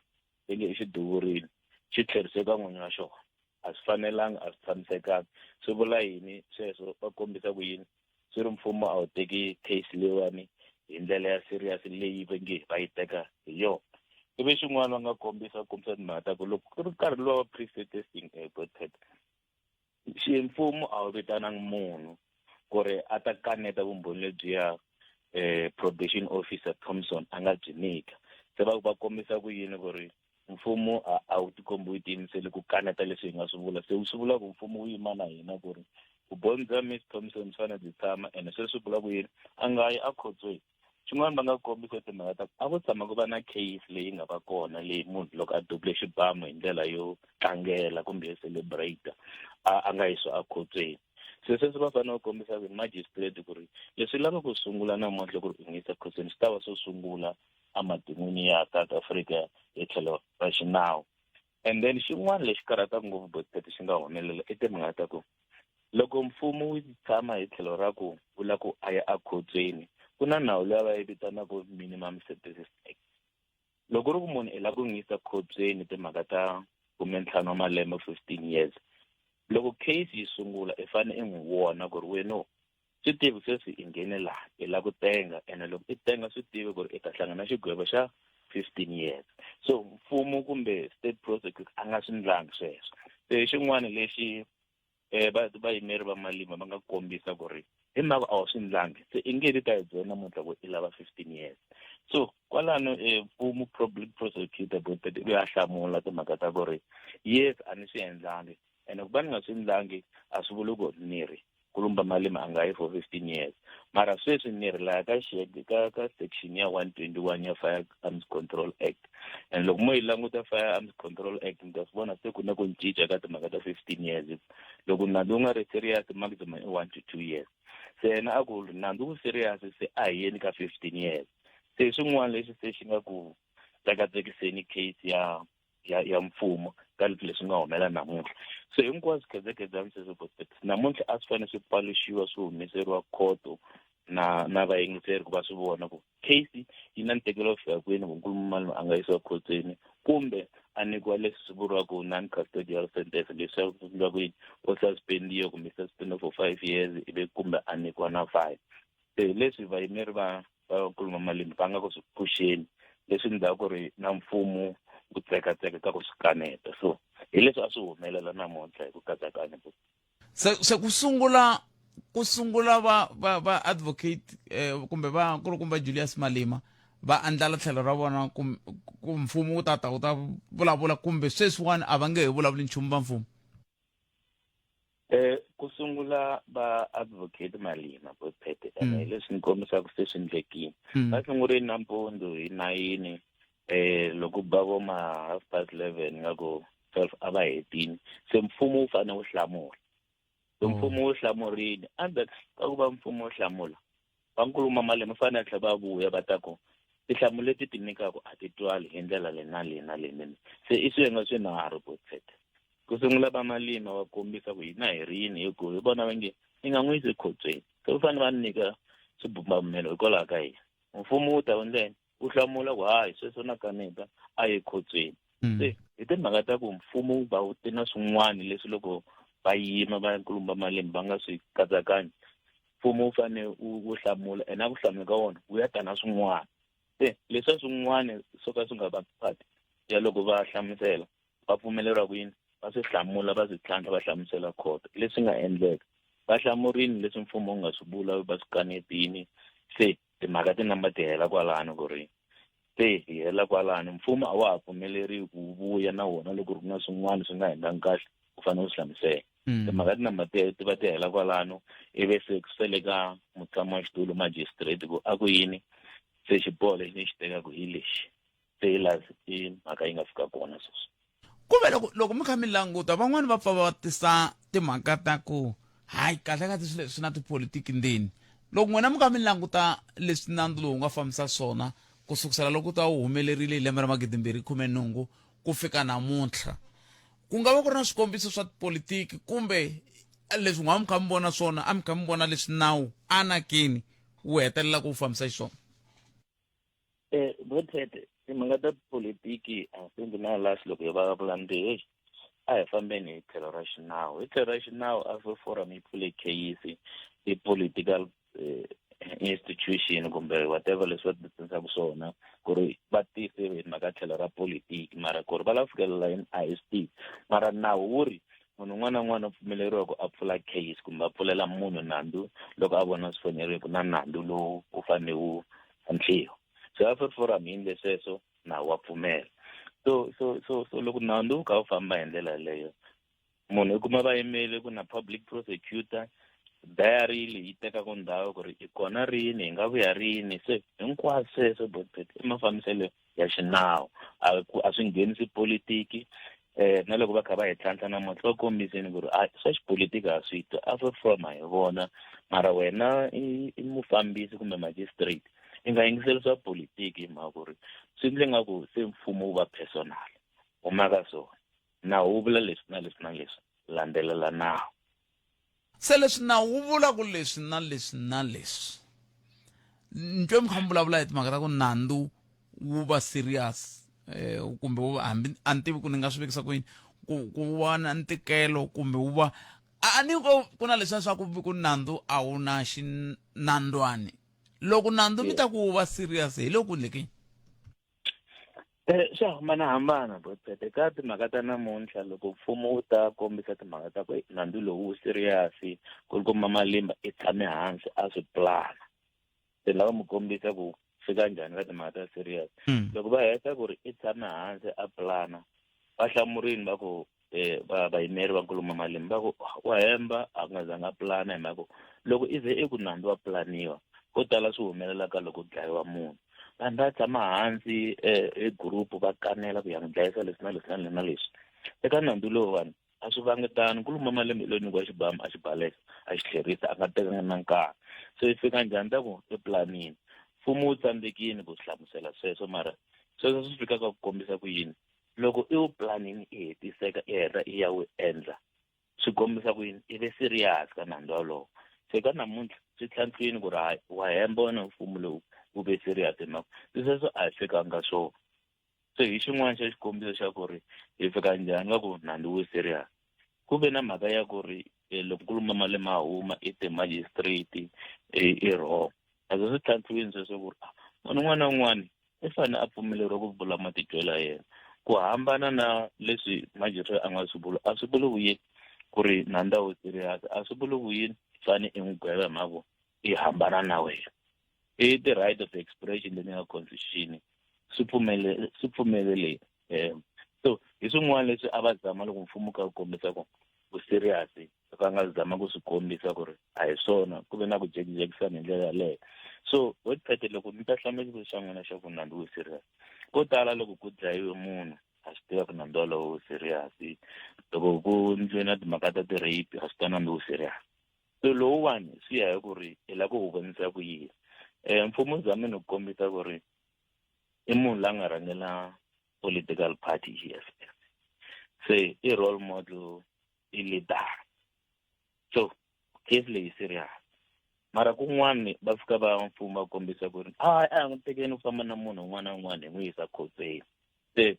i nge i xi duvurile xi tlherise ka n'winyi wa xona, a swi fanelanga, a swi tshamisekanga. Swi vula yini sweswo? Va kombisa ku yini? Swi ri mfumo a wu teki case leyiwani hi ndlela ya serious leyi va nge va yi teka hi yona. Ivi xin'wana va nga kombisa, kombisa timhaka ta ku loko ku ri nkarhi luwa wa pre-sentencing Godfred, Ximfumo a wu vitanangi munhu ku ri a ta kaneta vumbhoni lebyiya probation officer Thompson a nga byi nyika. Se va va kombisa ku yini ku ri mfumo a wu tikombi wu tiyimisele ku kaneta leswi hi nga swi vula. Se swi vula ku mfumo wu yima na hina ku ri vumbhoni bya Miss Thompson byi fanele byi tshama, ene sweswi vula ku yini a nga yi akhotsweni. Xin'wana va nga kombisa timhaka ta ku a ku tshama ku va na case leyi nga va kona leyi munhu loko a dubule xibamu hi ndlela yo tlangela kumbe yo celebrate a nga yisiwa akhotsweni. Se sweswi va fanele va kombisa ku magistrate ku ri leswi lava ku sungula namuntlha ku ri u n'wi yisa khotsweni swi ta va swo sungula ematin'wini ya South Africa hi tlhelo ra xinawu. And then xin'wana lexi karhataka ngopfu Botpet xi nga humelela i timhaka ta ku loko mfumo wu tshama hi tlhelo ra ku wu lava ku a ya ekhotsweni, ku na nawu lowu va yi vitanaka Minimum Sentences Act. Loko ri ku munhu i lava ku n'wi yisa khotsweni timhaka ta 15 wa malembe, 15 years, loko case yi sungula i fanele i n'wi vona ku ri wena swi tivi sweswi i nghene laha i lava ku tenga, ene loko i tenga swi tivi ku ri i ta hlangana na xigwevo xa 15 years. So mfumo kumbe state prosecutor a nga swi ndlangi sweswo. Se xin'wana lexi vayimeri va Malima va nga kombisa ku ri hi mhaka a wu swi ndlangi, se i nge ti ta hi byela namuntlha ku i lava 15 years. So kwalano mfumo public prosecutor Botpet u ya hlamula timhaka ta ku ri yes a ni swi endlangi, ene ku va ni nga swi ndlangi a swi vuli ku ni ri Kulumba Malima a nga yi for 15 years. Mara sweswi ni ri laha ka ka ka section ya 121 ya Firearms Control Act, and loko mo yi languta Firearms Control Act mi ta swi vona se ku na ku cinca ka timhaka ta 15 years. Loko nandzu wu nga ri serious maximum i 1 to 2 years. Se yena a ku nandzu wu serious se a hi yeni ka 15 years. Se swin'wana leswi se xi nga ku tsekatsekiseni case ya mfumo ka leswi nga humelela namuntlha. So hinkwaswo khedzekhedzani sweswo Botpet namuntlha a swi fanele swi paluxiwa swi humeseriwa khoto na vayingiseri ku va swi vona ku case yi na ntikelo wo fika kwini, ku Nkulumo Malima a nga yisiwa khotsweni kumbe a nyikiwa leswi swi vuriwaka non-custodial sentence, leswi vuriwaka ku yini, u suspendiwa kumbe suspendiwa for 5 years ivi kumbe a nyikiwa na fine. Se hi leswi vayimeri va Nkulumo Malima va nga ku swi pfuxeni, leswi ndzhaku ku ri na mfumo wu tsekatseka ka ku swi kaneta. So hi leswi a swi humelela namuntlha hi ku katsakanya. Se ku sungula ku sungula va va va advocate kumbe va nkulukumba Julius Malema va andlala tlhelo ra vona ku mfumo wu ta ta wu ta vulavula, kumbe sweswiwani a va nge he vulavuli nchumu va mfumo? Ku sungula va advocate Malima Botpet, ene leswi ni kombisaka se swi ndlekile. Va sungurile nampundzu hi 9, loko ba vo ma 11:30 nga ku 12 a va hetini. Se mfumo wu fanele wu hlamula. Se mfumo wu hlamurile, endzhaku ka ku va mfumo wu hlamula, va Nkulumo Malema fanele tlhela va vuya va ta ku tinhlamulo leti ti nyikaka a ti twali hi ndlela leyi na leyi na leyi na leyi. Se i swiyenge swinharhu Botpet. Ku sungula va Malima va kombisa ku hina hi ri yini, hi ku hi vona va nge i nga n'wi yisi ekhotsweni. Se va fanele va nyika swibumabumelo hikwalaho ka yini. Mfumo wu ta endla yini? Wu hlamula ku hayi sweswo na kaneta a yi ekhotsweni. Se hi timhaka ta ku mfumo wu va wu ti na swin'wana leswi loko va yima va Nkulukumba Malema va nga swi katsakanyi, mfumo wu fanele wu hlamula, ene a ku hlamula ka wona wu ya ta na swin'wana. Se leswiya swin'wana swo ka swi nga va part ya loko va hlamusela, va pfumeleriwa ku yini va swi hlamula, va swi tlhantlha, va hlamusela khoto leswi nga endleka. Va hlamurini leswi mfumo wu nga swi vula, va swi kanetini. Se timhaka ti namba ti hela kwalano, ku ri se hi hela kwalano, mfumo a wa ha pfumeleriwi ku vuya na wona loko ri ku na swin'wana swi nga endlangi kahle, u fanele u swi hlamusela. Timhaka ti namba ti va ti hela kwalano, ivi se ku sele ka mutshami wa xitulu magistrate ku a ku yini se xiboho lexi ni xi tekaka hi lexi. Se hi laha i mhaka yi nga fika kona sweswi. Kumbe loko mi kha mi languta van'wani va pfa va tisa timhaka ta ku hayi kahle kahle swilo leswi na tipolitiki ndzeni. Loko n'wina mi kha mi languta leswi nandzu lowu nga fambisa swona ku sukusela loko ta wu humelerile hi lembe ra 2018 ku fika namuntlha, ku nga va ku ri na swikombiso swa tipolitiki kumbe leswi n'wa mi kha mi vona swona, a mi kha mi vona leswi nawu anakeni wu hetelela ku fambisa xiswona? Botete, timhaka ta politiki a swi ndzi na last loko hi vulavula nde a hi fambeni hi tlhelo ra xinawu. Hi tlhelo ra xinawu Afro Forum yi pfule kheyisi i political institution kumbe whatever leswi va titisaka swona ku ri va tise hi mhaka tlhelo ra politiki, mara ku ri va lava fikelela yini a hi swi tivi. Mara nawu wu ri Munhu un'wana na un'wana u pfumeleriwa ku a pfula case kumbe a pfulela munhu nandzu loko a vona swi fanerile ku na nandzu lowu wu fanele wu tlhantlhiwa. So AfriForum yi endle sweswo, nawu wa pfumela. So so so so loko nandzu wu kha wu famba hi ndlela yaleyo, munhu u kuma vayimeli ku na public prosecutor, diary leyi tekaka ndhawu ku ri i kona rini, hi nga vuya rini. Se hinkwaswo sweswo botpet i mafambiselo ya xinawu, a ku a swi nghenisi politiki. Na loko va kha va hi tlhantlha namuntlha va kombiseni ku ri a swa xipolitiki a swi twa, AfriForum a hi vona, mara wena i mufambisi kumbe magistrate i nga yingiseli swa politiki hi mhaka ku ri swi endle nga ku se mfumo wu va personal. Huma ka swona, nawu wu vula leswi na leswi na leswi, landzelela nawu. Se leswi nawu wu vulaka leswi na leswi na leswi, ni twe mi kha mi vulavula hi timhaka ta ku nandzu wu va serious, kumbe wu hambi a ni tivi ku ni nga swi vekisa ku yini, ku va na ntikelo kumbe wu va a ni ko ku na leswiya swa ku ku nandzu a wu na xinandwani. Loko nandzu mi ta ku wu va serious hi loko ku endleke yini? Swa hambanahambana Botpete, ka timhaka ta namuntlha loko mfumo wu ta kombisa timhaka ta ku nandzu lowu wu serious, ku ri ku Mama Malimba i tshame hansi a swi plana, se lava mu kombisa ku fika njhani ka timhaka ta serious. Loko va heta ku ri i tshame hansi a plana, va hlamurini va ku va vayimeri va nkulumo Malimba va ku wa hemba, a ku nga zanga a plana, hi mhaka ku loko i ze i ku nandzu wa planiwa, ko tala swi humelela ka loko ku dlayiwa munhu, vanhu va tshama hansi hi group va kanela ku ya n'wi dlayisa leswi na leswi na leswi na leswi. Eka nandzu lowuwani a swi vangi tano, nkulumo Malembe loyi nyikiwa xibamu a xi baleka a xi tlherisa, a nga tekanga na nkarhi. Se i fika njhani ta ku i planini? Mfumo wu tsandzekile ku swi hlamusela sweswo, mara sweswo swi fika ka ku kombisa ku yini loko i wu planini i hetiseka i heta i ya wu endla, swi kombisa ku yini i ve serious ka nandzu walowo. Se ka namuntlha swi tlhantlhwini ku ri hayi wa hemba wena mfumo lowu wu ve serious hi mhaka se sweswo a hi fikanga swona. Se hi xin'wana xa xikombiso xa ku ri hi fika njhani ka ku nandzu wu serious. Ku ve na mhaka ya ku ri loko nkulumo Malema a huma i te magistrate i wrong, a swi tlhantlhiwini sweswo ku ri munhu un'wana na un'wana i fanele a pfumeleriwa ku vula matitwelo ya yena, ku hambana na leswi magistrate a nga swi vula. A swi vuli ku yini ku ri nandza wu serious, a swi vuli ku yini fane i n'wi gweva hi mhaka ku i hambana na wena. I ti-right of expression leyi nga constitution swi pfumele swi pfumelele. So hi swin'wana leswi a va zama loko mfumo ka ku kombisa ku ku serious, va nga zama ku swi kombisa ku ri a hi swona, ku ve na ku jekijekisana hi ndlela yaleyo. So website loko mi ta hlamula xivutiso xa n'wina xa ku nandzu wu serious, ko tala loko ku dlayiwe munhu a swi tiva ku nandzu walowo wu serious, loko ku ndliwe na timhaka ta ti-rape a swi tiva nandzu wu serious. So lowuwani swi ya hi ku ri hi lava ku wu vonisa ku yini. Mfumo wu zamile ku kombisa ku ri i munhu la nga rhangela political party EFF, se i role model, i leader, so case leyi serious. Mara kun'wani va fika va mfumo va kombisa ku ri a a hi n'wi tekeni ku famba na munhu un'wana na un'wana hi n'wi yisa khotsweni. Se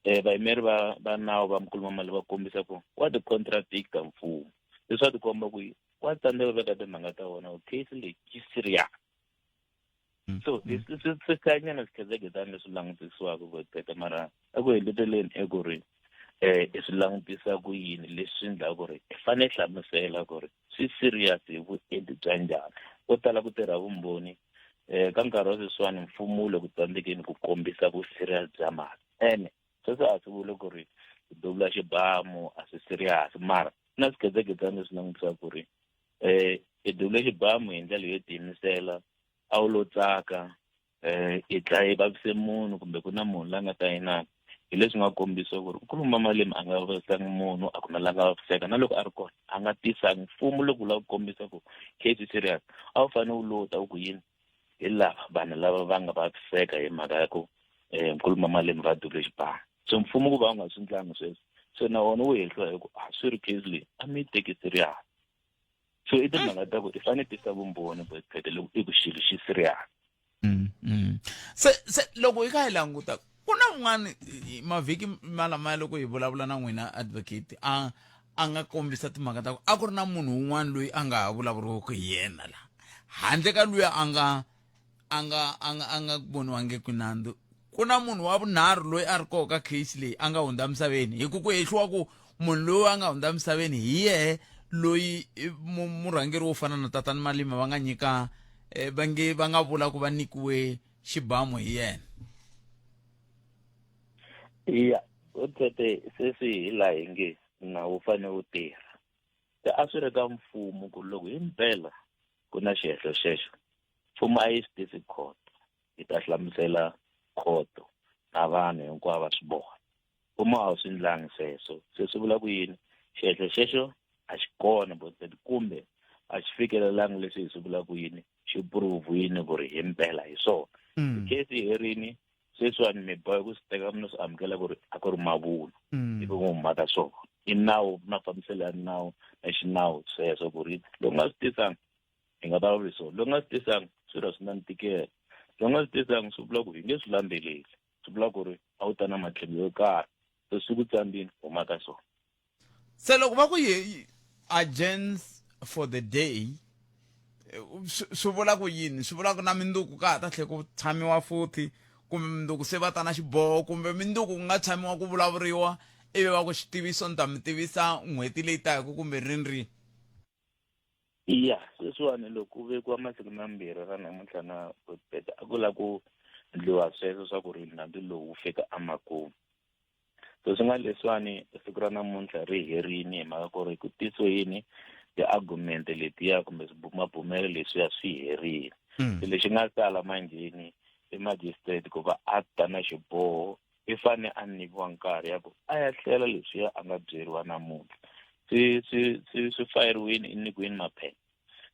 vayimeri va nawu va nkulumo mali va kombisa ku wa ti contradicta mfumo, leswi swa tikomba ku wa tsandzeka ku veka timhaka ta wona ku case leyi yi serious. So swi hlayanyana swikhedzeketani leswi langutisiwaka ku teka, mara eku heteleleni i ku ri i swi langutisa ku yini leswi endlaka ku ri i fanele hlamusela ku ri swi serious hi vuenti bya njhani. Ko tala ku tirha vumbhoni ka nkarhi wa sweswiwani mfumo wu le ku tsandzekeni ku kombisa vu serious bya mhaka, ene sweswo a swi vuli ku ri ku duvula xibamu a swi serious, mara na swikhedzeketani leswi langutisaka ku ri i duvule xibamu hi ndlela yo tiyimisela, a wu lo tsaka, i dlaye vavise munhu kumbe ku na munhu la nga ta inana. Hi leswi nga kombisa ku ri nkulukumba Malema a nga vavisangi munhu, a ku na la nga vaviseka, na loko a ri kona a nga tisangi. Mfumo loko wu lava ku kombisa ku case serious, a wu fanele wu lota wu ku yini hi lava vanhu lava va nga vaviseka hi mhaka ya ku nkulukumba Malema va duvule xibamu. So mfumo ku va wu nga swi ndlangi sweswo, so na wona wu hehliwa hi ku a swi ri case leyi a mi yi teki serious. So i timhaka ta ku i fanele tisa vumbhoni ku phete loko i ku xilo xi serious. Se loko hi kha hi languta ku na un'wana mavhiki malamaya loko hi vulavula na n'wina advocate a nga kombisa timhaka ta ku a ku ri na munhu un'wana loyi a nga ha vulavuriwiki hi yena la handle ka luya a nga voniwangiki nandzu, ku na munhu wa vunharhu loyi a ri koho ka case leyi a nga hundza misaveni hi ku ku hehliwa ku Munhu loyi a nga hundza emisaveni hi yehe loyi murhangeri wo fana na Tatana Malima va nga nyika va nge va nga vula ku va nyikiwe xibamu hi yena. Ya, Tete, sweswi hi laha hi nge nawu wu fanele wu tirha. Se a swi ri ka mfumo ku loko himpela ku na xihehlo xexo, mfumo a yi swi tisi khoto, yi ta hlamusela khoto na vanhu hinkwavo va swi vona. Mfumo a wu swi ndlangi sweswo. Se swi vula ku yini? Xihehlo xexo a xi kona Botset, kumbe a xi fikelelangi leswi hi swi vulaka ku yini, xi prove-wini ku ri himpela hi swona. Case yi herini, sweswiwani mi boheka ku swi teka mi swi amukela ku ri a ku ri mavunwa. Ivi ku huma ka swona. I nawu, mafambiselo ya nawu na xinawu sweswo ku ri loko nga swi tisanga hi nga vulavuli swona, loko nga swi tisanga swi ri swi na ntikelo, loko nga swi tisanga swi vula ku hi nge swi landzeleli, swi vula ku ri a wu ta na matlhelo yo karhi, se swi ku tsambini huma ka swona. Se loko va ku yi agents for the day, swi vula ku yini? Swi vula ku na minduku ka ha ta tlhela ku tshamiwa futhi, kumbe minduku se va ta na xiboho, kumbe minduku ku nga tshamiwa ku vulavuriwa ivi va ku xitiviso ni ta mi tivisa n'hweti leyi taka kumbe rini rini? Ya, sweswiwani loko ku vekiwa masiku mambirhi ra namuntlha na Botbet, a ku lava ku endliwa sweswo swa ku ri nandzu lowu wu fika emakumu. So swi nga leswiwani siku ra namuntlha ri herini hi mhaka ku ri ku tisiwe yini ti-argument letiya kumbe swibumabumelo leswiya swi herile. Se lexi nga sala manjheni i magistrate ku va a ta na xiboho, i fane a nyikiwa nkarhi ya ku a ya hlela leswiya a nga byeriwa namuntlha. Swi swi swi swi fayeriwini, i nyikiwini maphepha,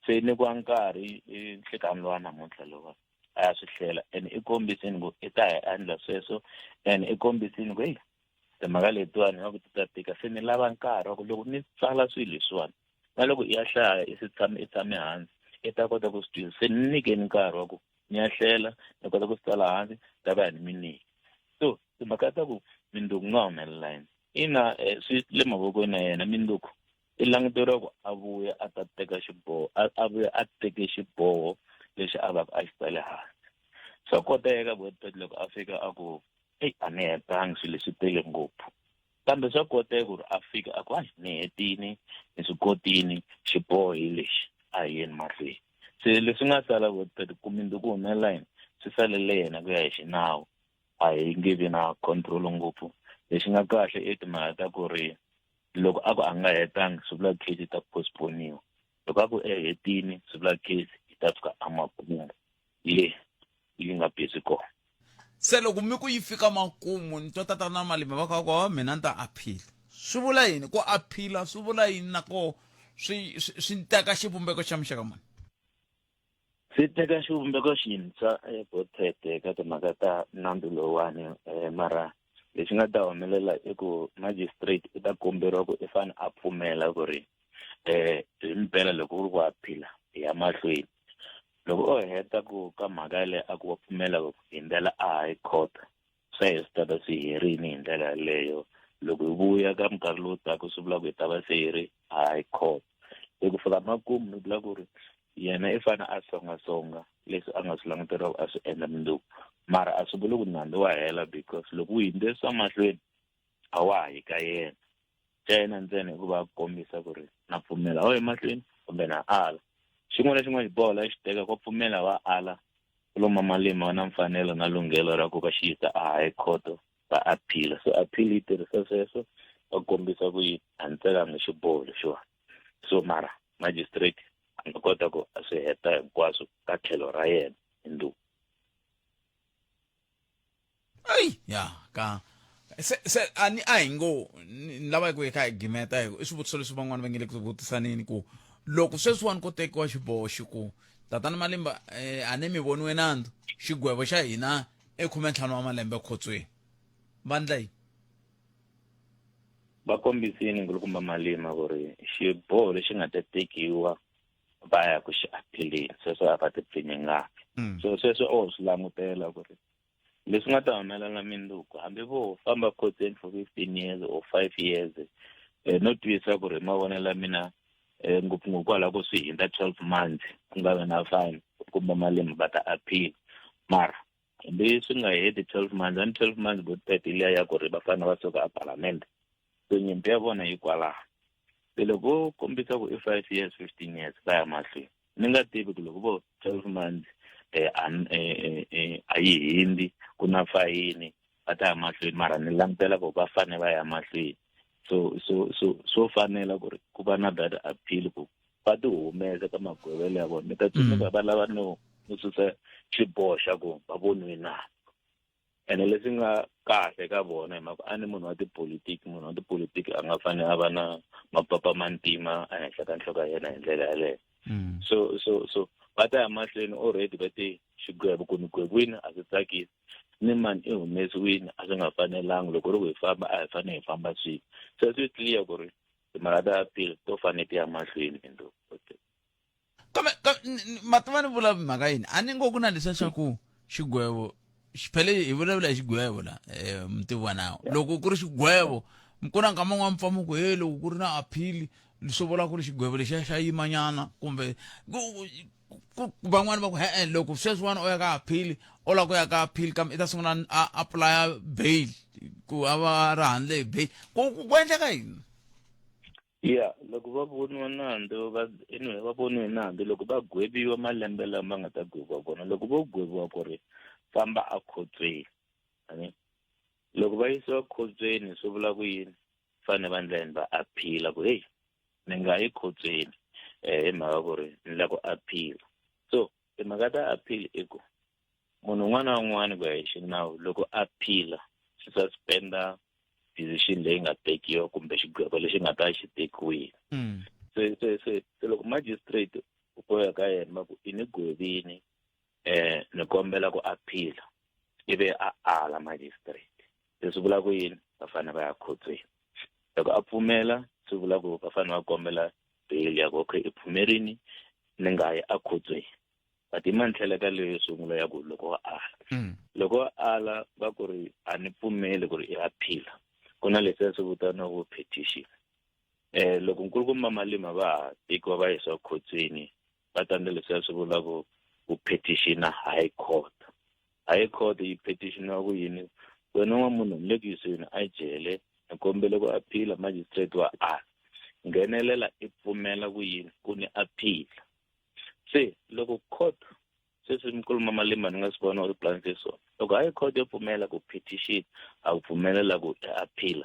se i nyikiwa nkarhi i nhlekani lowa namuntlha lowa a ya swi hlela, and i kombisini ku i ta ya endla sweswo, and i kombisini ku heyi timhaka letiwani nga ku ti ta tika, se ni lava nkarhi wa ku loko ni tsala swilo leswiwani na loko i ya hlaya i swi tshame i tshame hansi i ta kota ku swi twisisa, se ni nyikeni nkarhi wa ku ni ya hlela ni kota ku swi tsala hansi ta va ni mi nyika. So timhaka ta ku minduku nga humelela yini, ina, swi le mavokweni ya yena. Minduku i languteriwa ku a vuya a ta teka xiboho, a vuya a teke xiboho lexi a va a xi tsale hansi. Swa koteka Botbet loko a fika a ku eyi a ni hetangi swilo leswi tele ngopfu, kambe swa koteka ku ri a fika a ku hayi ni hetini, ni swi kotini, xiboho hi lexi, a hi yeni mahlweni. Se leswi nga sala Botbet ku minduku humelela yini swi salele yena ku ya hi xinawu, a hi nge vi na control ngopfu. Lexi nga kahle i timhaka ta ku ri loko a ku a nga hetangi swi vula case yi ta postponiwa, loko a ku e hetini swi vula case yi ta fika emakumu le yi nga busy kona. Se loko mi ku yi fika makumu, ni twa Tatana Malima va kha va ku mina ni ta appeal, swi vula yini ku appeal? Swi vula yini na koho swi swi teka xivumbeko xa muxaka muni? Swi teka xivumbeko xintshwa Botete ka timhaka ta nandzu lowuwani, mara lexi nga ta humelela i ku magistrate i ta komberiwa ku i fane a pfumela ku ri hi mpela loko ku ri ku appeal hi ya mahlweni. Loko o heta ku ka mhaka yaleyo a ku wa pfumela ku hi ndlela a high court, swa yena swi ta va swi herini hi ndlela yaleyo. Loko hi vuya ka minkarhi lowu taka swi vula ku hi ta va se hi ri high court. Se ku fika makumu ni vula ku ri yena i fane a songasonga leswi a nga swi languteriwa ku a swi endla mundzuku, mara a swi vuli ku nandzu wa hela, because loko wu hundzisa mahlweni a wa ha yi ka yena. Xa yena ntsena i ku va a kombisa ku ri na pfumela a wu emahlweni kumbe na ala. Xin'wana na xin'wana xiboho la xi teka wa pfumela wa ala, Loma Malima va na mfanelo na lunghelo ra ku va xi yisa a high court va appeal. So appeal yi tirhisa sweswo va kombisa ku yi a ni tsekangi xiboho lexiwani. So mara magistrate a nga kota ku a swi heta hinkwaswo ka tlhelo ra yena hi nduku. Eyi ya ka se se a ni a hi ngo ni lava ku hi kha hi gimeta hi ku i swivutiso leswi van'wani va nge le ku vutisaneni ku loko sweswiwani ko tekiwa xiboho xi ku Tatana Malimba a ni mi voniwe nandzu, xigwevo xa hina i 15 wa malembe khotsweni, va ndla yini? Va kombisini nkulukumba Malima ku ri xiboho lexi nga ta tekiwa va ya ku xi apheleni, sweswo a va ti pfinyi ngati. So sweswo o swi langutela ku ri leswi nga ta humelela minduku hambi vo famba khotsweni for 15 years or 5 years, no twisisa ku ri hi mavonelo ya mina, ngopfungopfu kwalaho ko swi hundza 12 months ku nga vi na fine, kumbe Malima va ta appeal. Mara hambi swi nga heti 12 months, ani 12 months bo 30 liya ya ku ri va fanele va suka a palamende. So nyimpi ya vona yi kwalaho. Se loko vo kombisa ku i 5 years, 15 years va ya mahlweni. Ni nga tivi ku loko vo 12 months a yi hindzi ku na fayini va ta ya mahlweni, mara ni langutela ku va fane va ya mahlweni. So so so swo fanela ku ri ku va na that appeal ku va ti humesa ka magwevelo ya vona. Ni ta tsundzuka va lava no no susa xiboho xa ku va voniwe nandzu. Ene leswi nga kahle ka vona hi mhaka a ni munhu wa tipolitiki, munhu wa tipolitiki a nga fanele a va na mapapa ma ntima ehenhla ka nhloko ya yena hi ndlela yaleyo. So so so va ta ya mahlweni already va te xigwevo ku ni gweviwini a swi tsakisi, ni mani i humesiwini a swi nga fanelangi, loko ri ku hi famba a hi fanele hi famba swihi. Se swi clear ku ri timhaka ta appeal to fanele ti ya mahlweni endo. Kambe mativa ni vula mhaka yini, a ni ngo ku na leswiya swa ku xigwevo phele hi vulavula hi xigwevo la mutivi wa nawu. Loko ku ri xigwevo ku na nkama wun'wana mi pfa mi ku he loko ku ri na appeal swi vula ku ri xigwevo lexiya xa yimanyana, kumbe van'wani va ku he-e loko sweswiwani u ya ka appeal u lava ku ya ka appeal kambe i ta sungula a apply bail ku a va ri handle hi bail, ku endleka yini? Ya, loko va voniwa nandzu va anyway va voniwe nandzu loko va gweviwa malembe lama nga ta gweviwa kona, loko vo gweviwa ku ri famba akhotsweni, ani loko va yisiwa khotsweni swi vula ku yini? Fane va ndla yini? Va appeal ku hey ni nga yi khotsweni hi mhaka ku ri ni lava ku appeal. So timhaka ta appeal i ku munhu un'wana na un'wana ku ya hi xinawu loko appeal swi suspenda decision leyi nga tekiwa kumbe xigwevo lexi nga ta xi tekiwile. Se se se se loko magistrate u boya ka yena va ku i ni gwevini ni kombela ku appeal, ivi a ala magistrate, leswi vula ku yini? Va fanele va ya khotsweni. Loko a pfumela swi vula ku va fanele va kombela bail ya ku okay i pfumerini ni nga yi akhotsweni. But i mantlhela ka leyo sungula ya ku loko wa ala, loko wa ala va ku ri a ni pfumeli ku ri i appeal, ku na leswiya swi vitaniwaka petition. Loko nkulukumba Malema va ha tekiwa va yisiwa khotsweni va ta endla leswiya swi vulaka ku petitiona high court. High court yi petitioniwa ku yini? Wena wa munhu ni le ku yisiweni a jele, ni kombele ku appeal, magistrate wa ala, nghenelela i pfumela ku yini ku ni appeal. Se loko court sweswi nkulukumba Malema ni nga swi vona u ri plan swona, loko high court yo pfumela ku petition a ku pfumelela ku appeal,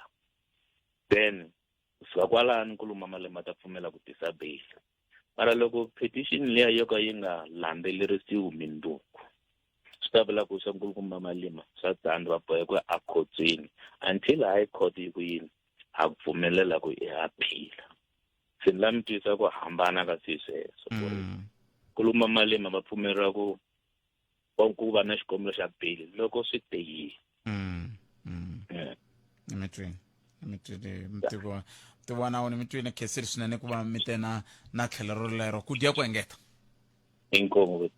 then kusuka kwalano nkulukumba Malema ta pfumela ku tisa bail. Mara loko petition liya yo ka yi nga landzelerisiwi mindzuku, swi ta vula ku swa nkulukumba Malema swa tsandza, va boheka ku ya akhotsweni until high court yi ku yini a ku pfumelela ku i appeal. Se ni la mi twisa ku hambana ka swilo sweswo, ku ri nkulukumba Malema va pfumeleriwa ku va na xikombelo xa bail loko swi te yini. Ni twini, ni twini mutivi wa mutivi wa nawu, ni mi twini khensile swinene ku va mi te na tlhelo rolero ku dya ku engeta. Inkomu.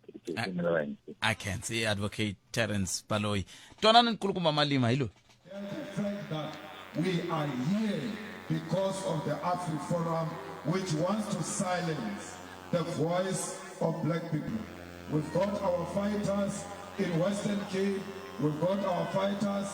I can't see Advocate Terence Baloyi. Twanani nkulukumba Malima hi loyi. The fact that we are here because of the AfriForum, which wants to silence the voice of black people. We've got our fighters in Western Cape, we've got our fighters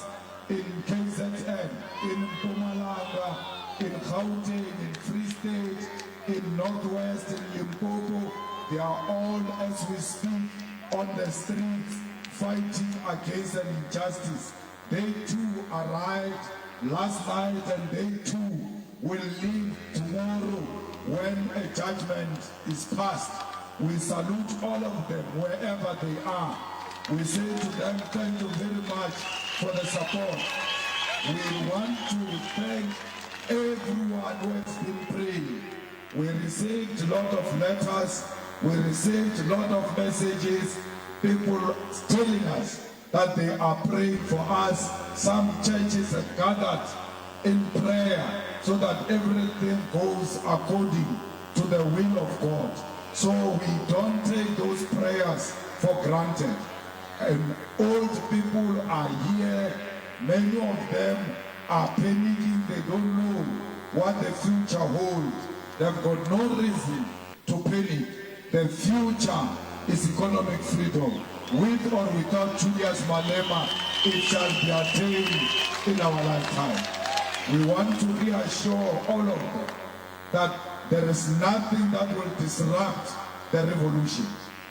in KZN, in Mpumalanga, in Gauteng, in Free State, in Northwest, in Limpopo. They are all, as we speak, on the streets fighting against an injustice. They too arrived last night and they too will leave tomorrow when a judgment is passed. We salute all of them wherever they are. We say to them, thank you very much for the support. We want to thank everyone who has been praying. We received a lot of letters, we received a lot of messages, people telling us that they are praying for us. Some churches have gathered in prayer so that everything goes according to the will of God. So we don't take those prayers for granted. And old people are here. Many of them are panicking. They don't know what the future holds. They've got no reason to panic. The future is economic freedom. With or without Julius Malema, it shall be attained in our lifetime. We want to reassure all of them that there is nothing that will disrupt the revolution.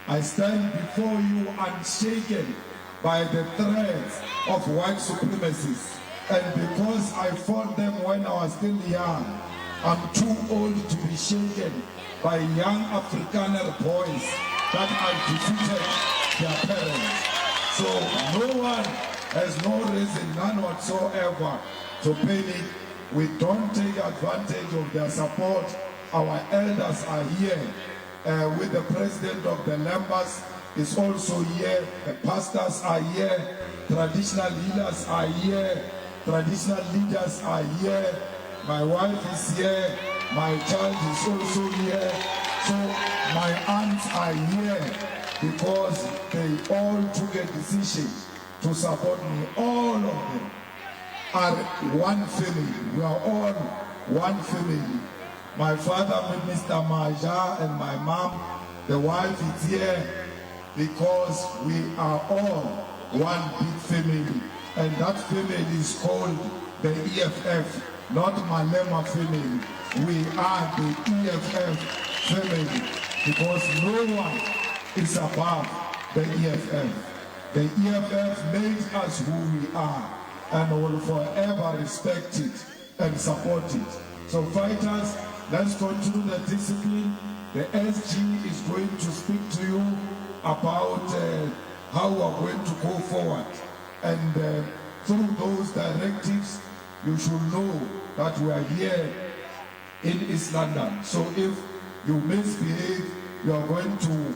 I stand before you unshaken by the threats of white supremacists. And because I fought them when I was still young, I'm too old to be shaken by young Afrikaner boys that I defeated their parents. So no one has no reason, none whatsoever, to panic. We don't take advantage of their support. Our elders are here uh, with the president of the Lambas is also here. The pastors are here. Traditional leaders are here. Traditional leaders are here. My wife is here. My child is also here. So my aunts are here because they all took a decision to support me. All of them are one family. We are all one family. My father, Mr. Maja, and my mom, the wife is here because we are all one big family. And that family is called the EFF, not Malema family. We are the EFF family because no one is above the EFF. The EFF made us who we are and will forever respect it and support it. So fighters, let's continue the discipline. The SG is going to speak to you about uh, how we are going to go forward. And uh, through those directives, you should know that we are here in East London. So if you misbehave, you are going to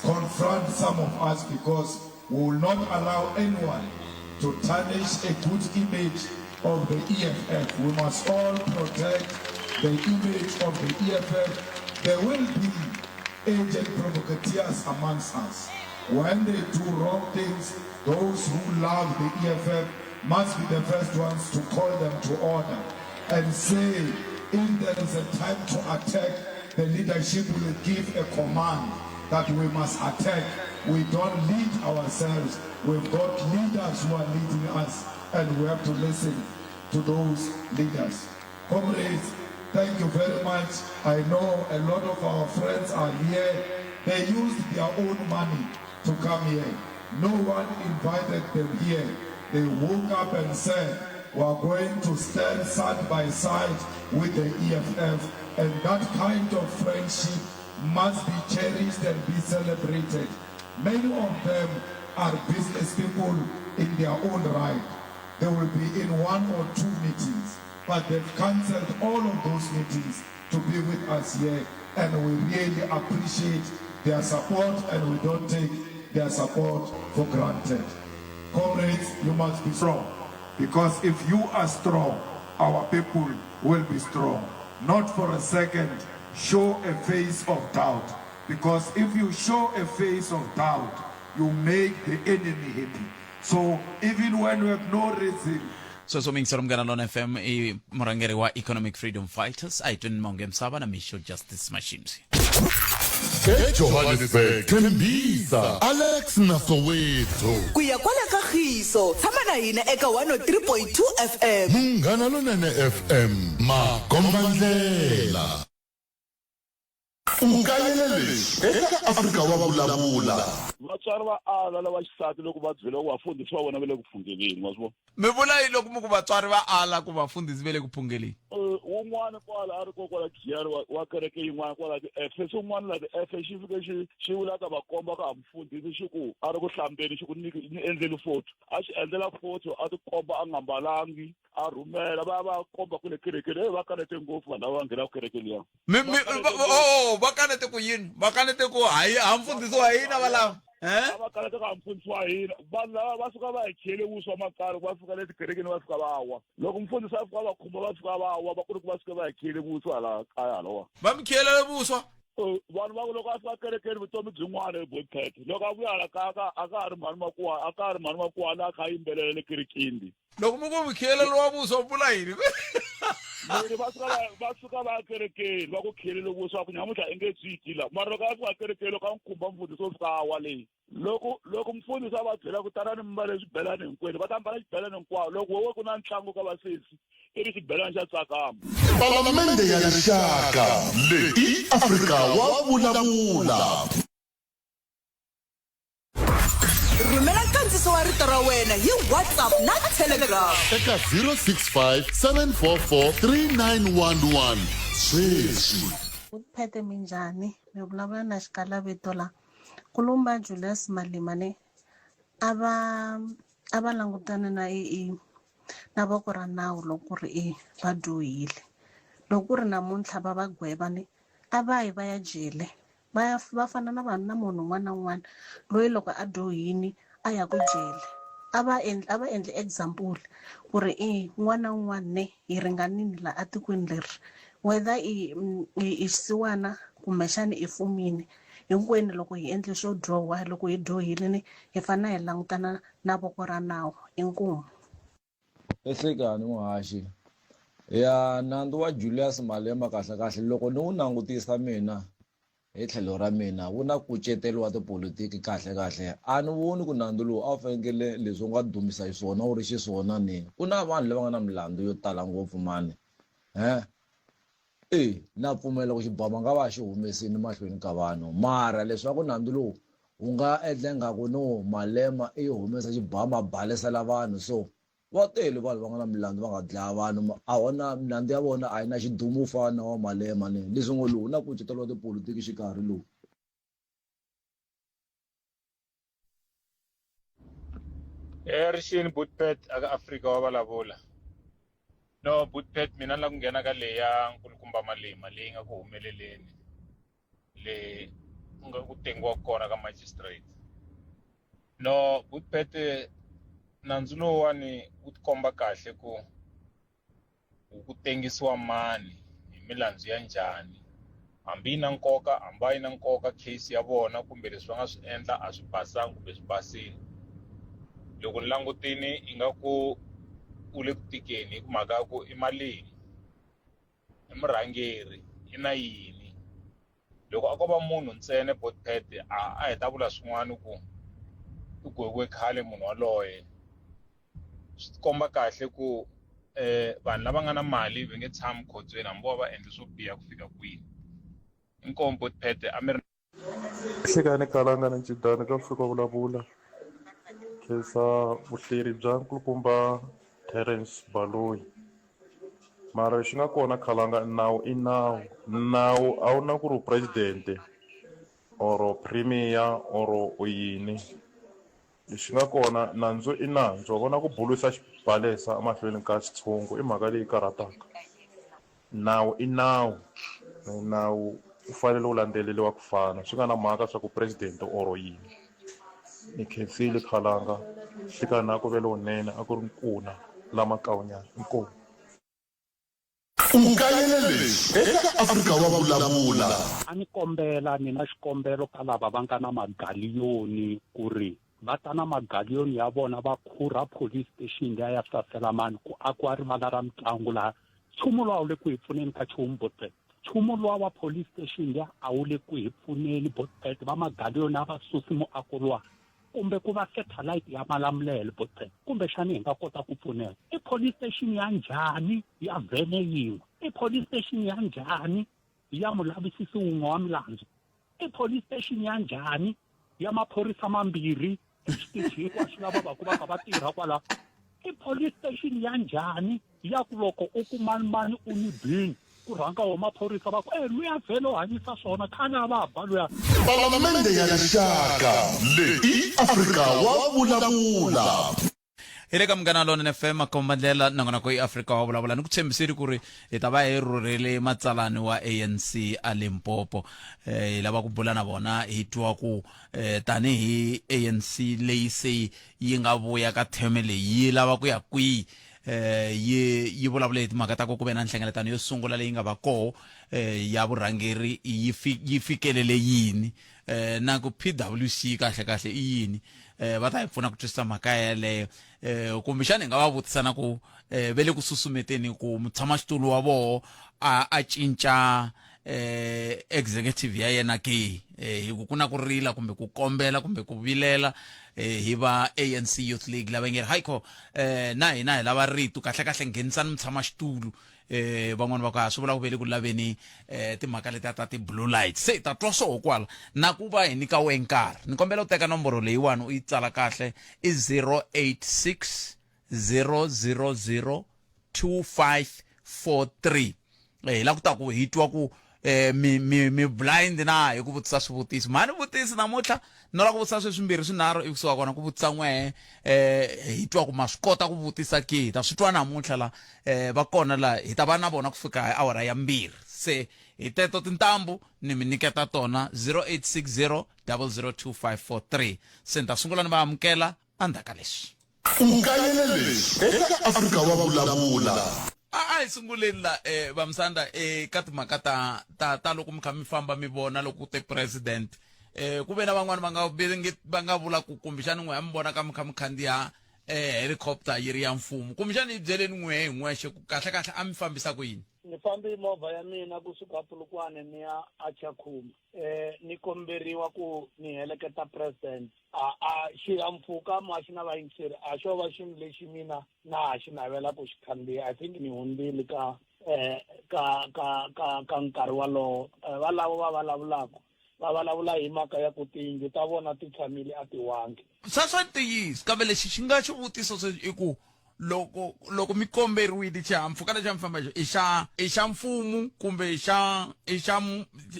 confront some of us because we will not allow anyone to tarnish a good image of the EFF. We must all protect the image of the EFF. There will be agent provocateurs amongst us. When they do wrong things, those who love the EFF must be the first ones to call them to order and say, if there is a time to attack, the leadership will give a command that we must attack. We don't lead ourselves. We've got leaders who are leading us, and we have to listen to those leaders. Comrades, thank you very much. I know a lot of our friends are here. They used their own money to come here. No one invited them here. They woke up and said, we are going to stand side by side with the EFF. And that kind of friendship must be cherished and be celebrated. Many of them are business people in their own right. They will be in one or two meetings, but they've cancelled all of those meetings to be with us here. And we really appreciate their support and we don't take their support for granted. Comrades, you must be strong. Because if you are strong, our people will be strong. Not for a second show a face of doubt. Because if you show a face of doubt, you make the enemy happy. So even when we have no reason sweswo miyingiselo munghana lona fm i murhangeri wa economic freedom fighters a hi tweni monge misava na mixo justice mashimsi ejohannesburg tembisa alex na soweto ku ya kwala ka khiso tshama na hina eka 103.2 fm munghana lonene fm makombandlela U kayele leswi eka Afrika wa Vulavula. Vatswari va ala lava xisati loko va byela ku vafundhisi va vona va le ku phungeleni, wa swi vona? Mi vula yini loko mi ku vatswari va ala ku vafundhisi va le ku phungeleni? Wun'wana kwala a ri ko kwala Giyani wa, wa kereke yin'wana kwala ti-F, se un'wana la ti-F xi fike xi xi vula ka va komba ka ha mufundhisi xi ku a ri ku hlambeni xi ku ni ni endleli photo, a xi endlela photo a tikomba a nga mbalangi a rhumela va ya va ya komba kule kerekeni heyi va kanete ngopfu vanhu lava va nghenaka kereke liya Mi mi va va oh va kanete ku yini? Va kanete ku hayi ha mfundhisi wa hina va lava eh? A va kanete ka mfundhisi wa hina vanhu lava va suka va hi khele vuswa makaya loko va fika le tikerekeni va fika va wa loko mfundhisi a fika va khumba va fika va wa va ku ri ku va suke va hi khele vuswa hala kaya halawa Va mi khiyelele vuswa? Vanhu va ku loko a fika kerekeni vutomi byin'wana hi boypet loko a vuya hala kaya a ka ha ri mhani makuwa a ka ha ri mhani makuwana a kha a yimbelela le kerekeni loko mi ku mi khiyelelo wa vuswa u vula yini Loko va suka va va suka va ya kerekeni va ku khelele vuswa ku nyamuntlha i nge byi dyi la mara loko a fika kerekeni loko a n'wi khumba mfundhisi wo fika a wa leyi loko loko mfundhisi a va byela ku tanani mi mbale swibelani hinkwenu va ta mbala xibelani hinkwawo loko wewe ku na ntlangu ka vasesi i ri xibelani xa tsakama Palamende ya Rixaka leyi i Afrika wa vulavula. Rhumela nkandziso wa rito ra wena hi WhatsApp na Telegram. Eka 065 744 3911 sweswi. Phete minjhani mi vulavula na xikalavito la kulumba Julius Malema ne a va a va langutana na i na voko ra nawu loko ku ri i va dyohile loko ku ri namuntlha va va gweva ni a va yi va ya jele va ya va fana na vanhu na munhu un'wana na un'wana loyi loko a dyohini a ya ku jele a va endli a va endli example ku ri i un'wana na un'wana ne hi ringanini la atikweni leri whether i i xisiwana kumbexana i fumini hinkwenu loko hi endle swo dyoha loko hi dyohile ni hi fanele hi langutana na voko ra nawu inkomu. Ehlekani muhaxi ya nandzu wa Julius Malema kahle-kahle loko ni wu langutisa mina hi tlhelo ra mina wu na nkucetelo wa tipolotiki kahle-kahle a ni voni ku nandzu lowu a wu fanekele leswi wu nga dumisa xiswona wu ri xiswona ni ku na vanhu lava nga na milandzu yo tala ngopfu mani he E, na pfumela ku xibamu a nga va a xi humesini mahlweni ka vanhu, mara leswaku nandzu lowu wu nga endla ingaku no Malema i humesa xibamu a balesela vanhu so va tele vanhu va nga na milandzu va nga dlaya vanhu a wona milandzu ya vona a yi na xidumu ku fana na wa Malema ni leswi ngo lowu na kucetelo wa tipolitiki xikarhi lowu. Rixini Bootpet aka Afrika wa vulavula no Bootpet mina ni la ku nghena ka leyi ya nkulukumba Malema leyi nga ku humeleleni le ku nga ku tengiwa kona ka magistrate no Bootpet nandzu lowuwani wu tikomba kahle ku ku tengisiwa mani hi milandzu ya njhani hambi yi na nkoka hambi a yi na nkoka case ya vona kumbe leswi va nga swi endla a swi basanga kumbe swi basile loko ni langutini ingaku u le ku tikeni hi ku mhaka ya ku i malini i murhangeri i na yini loko a ko va munhu ntsena botpet a a hi ta vula swin'wana ku u gweviwe khale munhu waloye swi komba kahle ku eh vanhu lava nga na mali va nge tshami khotsweni hambi vo va endle swo biha ku fika kwini inkomu botpet a mi ri Hlekani Kalanga na Ncindani ka Fika vulavula khensa vuhleri bya nkulukumba Terence Baloyi mara lexi nga kona Khalanga nawu i nawu nawu a wu na ku ri u president or premier or u yini lexi nga kona nandzu i nandzu wa vona ku bulusa xibalesa emahlweni ka xitshungu i mhaka leyi karhataka. Nawu i nawu, nawu wu fanele wu landzeleriwa ku fana swi nga na mhaka swa ku president or yini. Ni khensile Khalanga nhlikani a ku ve lowunene a ku ri nkuna la Makawunyana inkomu. U kayele leswi eka Afrika wa Vulavula. A ni kombela ni na xikombelo ka lava va nga na magaliyoni ku ri va ta na magaliyoni ya vona va khurha police station liya ya Saselamani ku akiwa rivala ra mitlangu laha nchumu luwa wu le ku hi pfuneni ka nchumu botpet nchumu luwa wa police station liya a wu le ku hi pfuneni botpet va magaliyoni a va susi muako luwa kumbe ku va satellite ya Malamulele botpet kumbexani hi nga kota ku pfuneka i police station ya njhani ya vhene yin'we i police station ya njhani ya mulavisisi wun'we wa milandzu i police station ya njhani ya maphorisa mambirhi exitichi hinkwaswo lava va ku va kha va tirha kwala i police station ya njhani ya ku loko u ku mani mani u ni bini ku rhanga wo maphorisa va ku e luya vhele u hanyisa swona khale a va ba luya Palamende ya Rixaka leyi i Afrika wa vulavula. Hi le ka Munghana Lonene FM makombandlela nongonoko i Afrika wa vulavula ni ku tshembisile ku ri hi ta va hi rhurhele matsalani wa ANC a Limpopo eh, hi lava ku bula na vona hi twa ku eh, tanihi ANC leyi se yi nga vuya ka theme leyi yi lava ku ya kwihi eh yi yi vulavule hi timhaka ta ku ku ve na nhlengeletano yo sungula leyi nga va koho eh ya vurhangeri yi fi, yi fikelele yini. eh na ku PWC kahle kahle i yini eh va ta hi pfuna ku twisisa mhaka yeleyo eh kumbexana hi nga va vutisa na ku eh ve le ku susumeteni ku mutshamaxitulu wa voho a a cinca eh executive ya yena ke eh hi ku ku na ku rila kumbe ku kombela kumbe ku vilela eh hi va ANC Youth League lava nge ri hayikho eh na hina hi lava rito kahle kahle nghenisani mutshamaxitulu eh van'wani va ku a swi vula ku ve le ku laveni eh timhaka letiya ta ti-blue light se hi ta twa swoho kwala na ku va hi nyika we nkarhi ni kombela u teka nomboro leyiwani u yi tsala kahle i 086 000 2543 eh hi la ku ta ku hi twa ku eh mi mi mi blind na hi ku vutisa swivutiso mhani vutisi namuntlha no la ku vutisa swe swimbirhi swinharhu ivi kusuka kona ku vutisa n'wehe eh hi twa ku ma swi kota ku vutisa ke hi ta swi twa namuntlha la eh va kona la hi ta va na vona ku fika hi awara ya mbirhi se hi teto tintambu ni mi nyiketa tona 0860 002543 se ni ta sungula ni va amukela endzhaku ka leswi U kayele leswi eka Afrika wa Vulavula. A a hi sunguleni la eh, Vamsanda eh, ka timhaka ta ta ta loko mi kha mi famba mi vona loko ku te president eh, ku ve na van'wani va nga va nga vula ku kumbexani n'we a mi vona ka mi kha mi khandziya eh, helicopter yi ri ya mfumo kumbexani yi byeleni n'we hi n'wexe ku kahle kahle a mi fambisa ku yini ni fambe hi movha ya mina kusuka Polokwane ni ya aChakhuma eh ni komberiwa ku ni heleketa president a a xihahampfhuka mo a xi na vayingiseri a xo va xilo lexi mina na ha xi navela ku xi khandziya i think ni hundzile ka eh ka ka ka ka nkarhi walowo eh, valavo va vulavulaka va vulavula hi mhaka ya ku tiyindlu ta vona ti tshamile a ti wangi swa ntiyiso kambe lexi xi nga xivutiso sweswi i ku loko loko mi komberiwile xihahampfhuka lexi a mi famba hi xona i xa i xa mfumo kumbe i xa i xa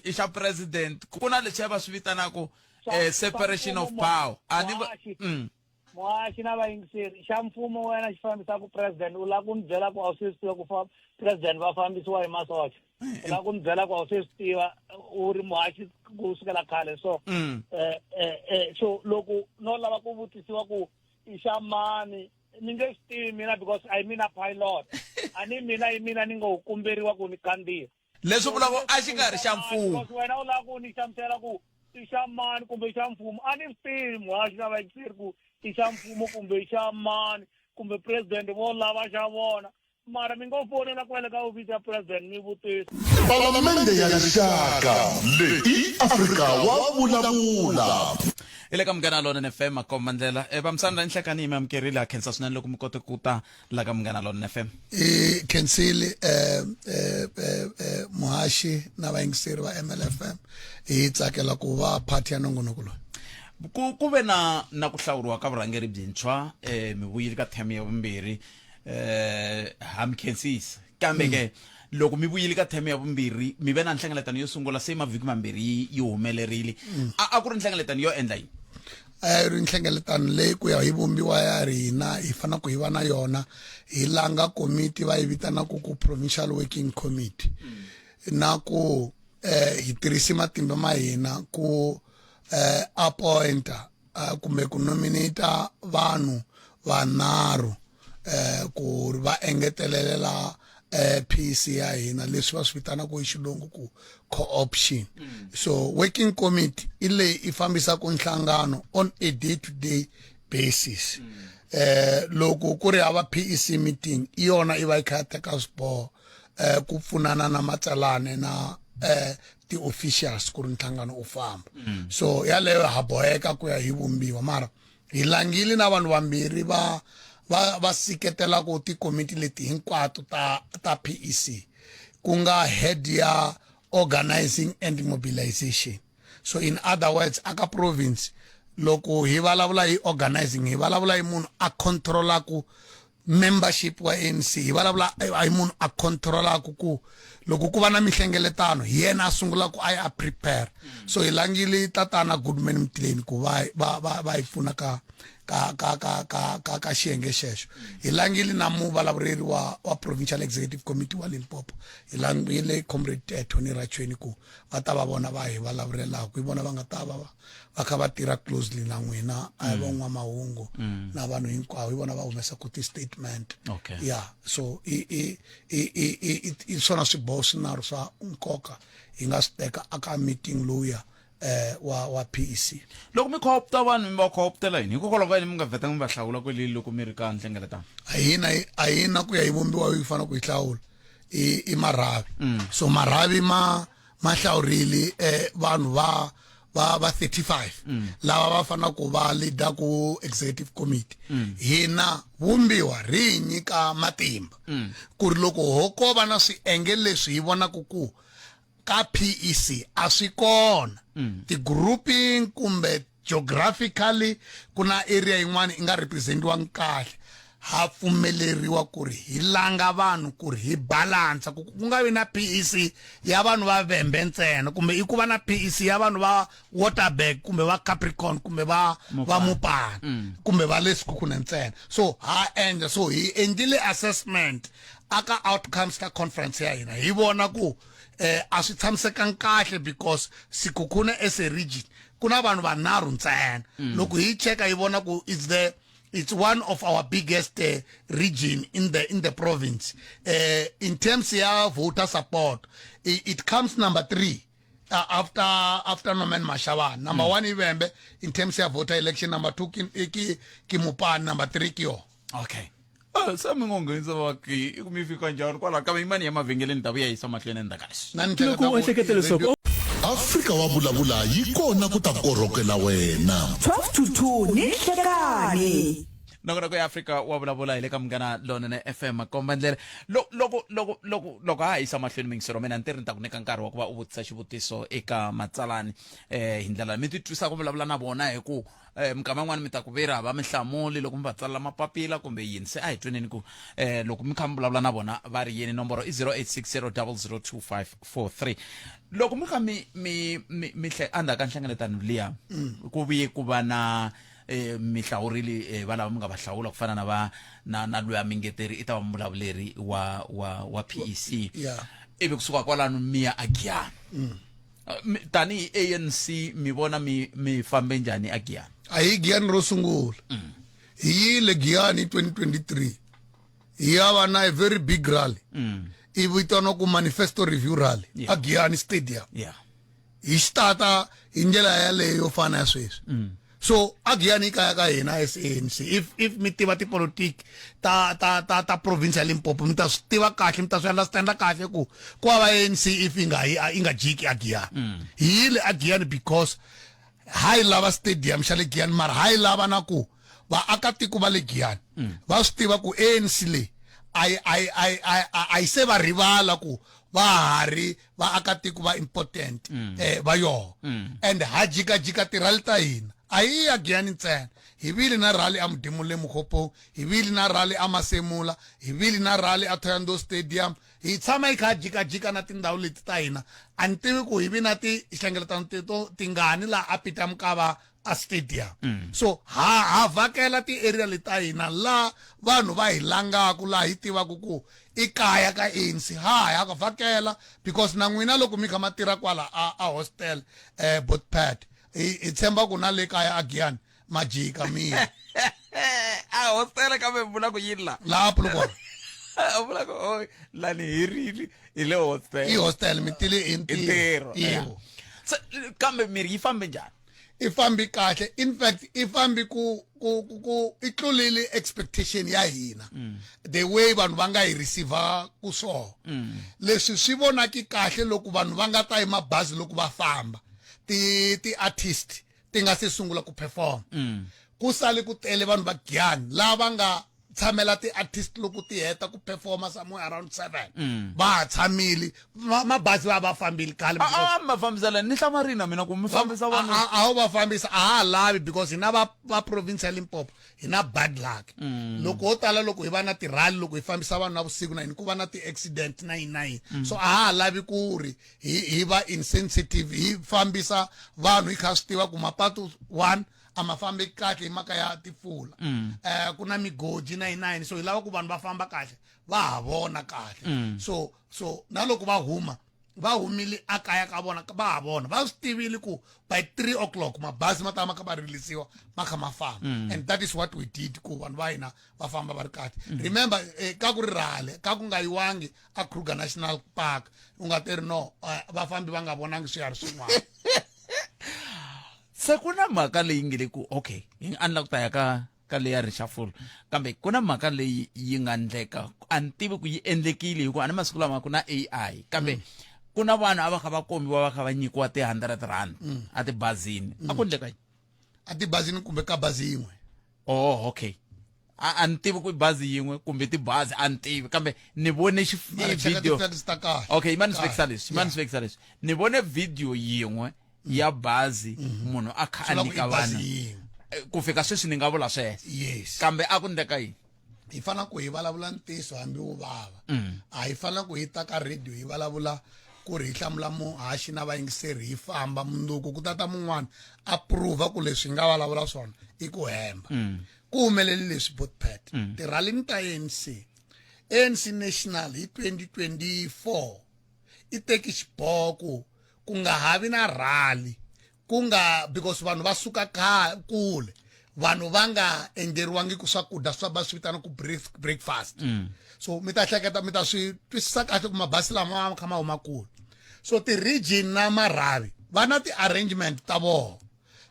i xa president ku na leswiya va swi vitanaka eh, separation of power a ni va Muhaxi na vayingiseri xa mfumo wena xi fambisaka president u lava ku ni byela ku a wu se swi tiva ku fa president va fambisiwa hi masocha u lava ku ni byela ku a wu se swi tiva u ri muhaxi ku sukela khale so mm. eh, eh, eh, so loko no lava ku vutisiwa ku i xa mani ni nge swi tivi mina because a yi mina pilot a ni mina yi mina ni ngo kumberiwa ku ni khandziya leswi vulaka a xi nga ri xa mfumo wena u lava ku ni hlamusela ku i xa mani kumbe i xa mfumo a ni swi tivi muhaxi na vayingiseri ku i xa mfumo kumbe i xa mani kumbe president vo lava xa vona mara mi ngo fonela kwale ka ofisi ya president mi vutisa Palamende ya Rixaka leyi i Afrika wa vulavula. hi le ka munghana lonene fm makomba ndlela e vamisana nhlekani yi mi amukerile ha khensa swinene loko mi kote ku ta la ka munghana lonene fm i khensile eh, eh, eh, eh, muhaxi na vayingiseri va mlfm hi tsakela ku va part ya nongonoko lowu ku ku ve na na ku hlawuriwa ka vurhangeri byintshwa eh mi vuyile ka term ya vumbirhi eh ha mi khensisa kambe ke loko mi vuyile ka term ya vumbirhi mi ve na nhlengeletano yo sungula se mavhiki mambirhi yi humelerile a a ku ri nhlengeletano yo endla yini a yi ri nhlengeletano leyi ku ya hi vumbiwa ya hina hi fanele ku hi va na yona hi langa komiti va yi vitanaka ku provincial working committee na ku eh hi tirhisi matimba ma hina ku eh appointa eh, kumbe ku nominate vanhu vanharhu eh ku ri va engetelelela eh PC ya hina leswi va swi vitanaka hi xilungu ku co-option mm. so working committee i leyi i fambisaka nhlangano on a day to day basis mm. eh loko ku ri hava PEC meeting i yona i va yi kha ya teka swiboho eh ku pfunana na matsalane na eh ti-officials ku ri nhlangano u famba mm. so yaleyo ha boheka ku ya hi vumbiwa mara hi langile na vanhu vambirhi va va va seketelaka tikomiti leti hinkwato ta ta PEC ku nga head ya organizing and mobilization so in other words aka province loko hi vulavula hi organizing hi vulavula hi munhu a controlaku membership wa ANC hi vulavula hi munhu a controlaku ku loko ku va na mihlengeletano hi yena a sungulaka a ya a prepare so hi langile tatana Goodman Mtileni ku va va va va hi pfuna ka ka ka ka ka ka ka xiyenge xexo hi langile na muvulavureri wa wa provincial executive committee wa Limpopo hi langile comrade eh, Tony Rachweni ku va ta va vona va hi vulavurelaka hi vona va nga ta va va kha va tirha closely na n'wina a hi mm. van'wamahungu mm. na vanhu hinkwavo hi vona va humesaka ti-statement okay. yeah so i i i i i swona swiboho swinharhu swa nkoka hi nga swi teka aka meeting lowuya eh wa wa PEC loko mi co-opta vanhu mi va co-optela yini hikokwalaho ka yini mi nga vhetanga mi va hlawula kwele loko mi ri ka nhlengeletano a hina a hina ku ya hi vumbiwa yi fanele ku yi hlawula i i marhavi mm. so marhavi ma ma hlawurile eh vanhu va va va 35 mm. lava va fanele ku va leader ku executive committee mm. hina vumbiwa ri hi nyika matimba mm. ku ri loko ho ko va na swienge leswi hi vonaka ku ka PEC a swi kona mm. ti-grouping kumbe geographically ku na area yin'wana i nga representiwangi kahle ha pfumeleriwa ku ri hi langa vanhu ku ri hi balansa ku ku nga vi na PEC ya vanhu va Vhembe ntsena kumbe i ku va na PEC ya vanhu va Waterberg kumbe va Capricorn kumbe va va Mopani mm. kumbe va le Sekhukhune ntsena so ha endla so hi endlile assessment aka outcomes ta conference ya hina hi vona ku eh a swi tshamisekanga kahle because Sekhukhune as a region ku na vanhu vanharhu ntsena mm. loko hi cheka hi vona ku it's the it's one of our biggest uh, region in the in the province uh, in terms ya voter support it, it comes number 3 uh, after after Norman Mashabane number mm. 1 iVhembe in terms ya voter election number 2 ki ki, ki Mopani number 3 ki yo okay Ah, se mi ngo nghenisa va ki i ku mi fika njhani kwalaho kambe yimani ya mavhengeleni ta vuya yisa mahlweni endzhaku ka leswi Loko u ehleketa leswaku Afrika wa vulavula yi kona ku ta korhokela wena. 12 to 2 ni nhlekani. Nongonoko ya Afrika wa vulavula hi le ka Munghana Lonene FM makomba ndlela loko loko loko loko ha yisa mahlweni mingisero mina ni ri ni ta ku nyika nkarhi wa ku va u vutisa xivutiso eka matsalani eh hi ndlela mi titwisa ku vulavula na vona hi ku eh minkama yin'wana mi ta ku veri a va mi hlamuli loko mi va tsalela mapapila kumbe yini se a hi tweneni ku eh loko mi kha mi vulavula na vona va ri yini nomboro i 0860002543 loko mi kha mi mi mi mi hle endzhaku ka nhlengeletano liya ku vuye ku va na eh, mi hlawurile eh, va lava mi nga va hlawula ku fana na va na na luya mingeteri i ta va muvulavuleri wa wa wa PEC Yeah. ivi kusuka kwalano mi ya agiyani tanihi ANC mi vona mi mi fambe njhani agiyani a hi giyani ro sungula mm. hi yile giyani hi 2023 hi ya va na a very big rally mm. i vitaniwa ku manifesto review rally yeah. agiyani stadium yeah. hi xitata hi ndlela yaleyo yo fana ya sweswi mm. so agiyani yi kaya ka hina as ANC if if mi tiva tipolitiki ta ta ta ta province ya Limpopo mi ta swi tiva kahle mi ta swi understanda kahle ku ku hava ANC if yi nga yi yi nga jiki agiyani mm. hi yile agiyani because ha yi lava stadium xa le Giyani mara ha yi lava na ku vaakatiko va le Giyani mm. va swi tiva ku ANC leyi a yi a yi a yi a yi se va rivala ku va ha ri vaakatiko va important mm. eh, va yoho mm. and ha jikajika tirhali ta hina a yi ya giyani ntsena hi vile na rally a mudimule mukhopo hi vile na rally a masemula hi vile na rally a thoyando stadium hi tshama hi kha jikajika na tindhawu leti ta hina a ni tivi ku hi vi na tihlengeletano teto tingani laha a peter mukava a stadium mm. so ha ha vhakela ti-area leti ta hina laha vanhu va hi langaku laha hi tivaku ku i kaya ka ANC ha ha ka vhakela because na n'wina loko mi kha ma tirha kwala a, a hostel eh botpad hi tshemba ku na le kaya a Giyani majika miya a hostel kambe vula ku yini la laha Polokwane a vula ku oh lani hi rini hi le hostel i hostel mi tile hi ntirho yebo kambe miri yi fambe njhani i fambi kahle in fact i fambi ku ku ku, ku i tlulile expectation ya hina mm. the way vanhu va nga hi receiver ku swona mm. leswi swi vonaki kahle loko vanhu va nga ta hi mabazi loko va famba ti ti artist ti nga se sungula ku perform mm. ku sale ku tele vanhu va Giyani lava nga tshamela ti-artist loko ti heta ku performa somewhere around 7 mm. va ha tshamile mabazi va va fambile khale a ma fambisela ni hlamarina mina ku mi fambisa vanhu a wu va fambisa a ha lavi because hina va va province ya Limpopo hi na bad luck mm. loko ho tala loko hi va na tirally loko hi fambisa vanhu na vusiku na yini ku va na ti-accident na yini na yini mm. so a ha lavi ku ri hi hi va insensitive hi fambisa vanhu hi kha swi tiva ku mapatu one a ma fambeki kahle hi mhaka ya timpfula mm. eh ku na migodi na yini so hi lava ku vanhu va famba kahle va ha vona kahle mm. so so na loko va huma va humile a kaya ka vona va ha vona va swi tivile ku by 3 o'clock mabazi ma ta ma kha ma rilisiwa ma kha ma famba mm. and that is what we did ku vanhu va hina va famba va ri kahle mm. remember eh, ka ku ri rhale ka ku nga yiwangi a Kruger National Park u nga teri no eh, vafambi va nga vonangi swiharhi swin'wana Se ku na mhaka leyi nge le ku okay, hi a ni la ku ta ya ka ka leya reshuffle kambe ku na mhaka leyi yi nga ndleka a ni tivi ku yi endlekile hikuva a ni masiku lama ku na AI kambe ku na vanhu a va kha va kombiwa va kha va nyikiwa ti-100 rand a tibazini a ku ndleka yini a tibazini kumbe ka bazi yin'we oh okay a ni tivi ku bazi yin'we kumbe tibazi a ni tivi kambe ni vone video okay ma ni swi vekisa leswi ma ni swi vekisa leswi ni vone video yin'we ya bazi mhm. munhu a kha a nyika vanhu eh, ku fika sweswi ni nga vula sweswo yes kambe a ku ndleka yini hi fanele ku hi vulavula ntiyiso hambi wu vava mm. a hi fanele ku hi ta ka radio hi vulavula ku ri hi hlamula muhaxi na vayingiseri hi famba mundzuku ku tata mun'wana a prova ku leswi hi nga vulavula swona i ku hemba mm. ku humelele leswi botpet mm. tirhalini ta anc anc national hi 2024 i teki xiboho ku ku nga ha vi na rally ku nga because vanhu va suka kha kule vanhu va nga endleriwangi ku swakudya swa va swi vitana ku breakfast mm. so mi ta hleketa mi ta swi twisisa kahle ku mabasi lama ma kha ma huma kule so ti-region na marhavi va na ti-arrangement ta vona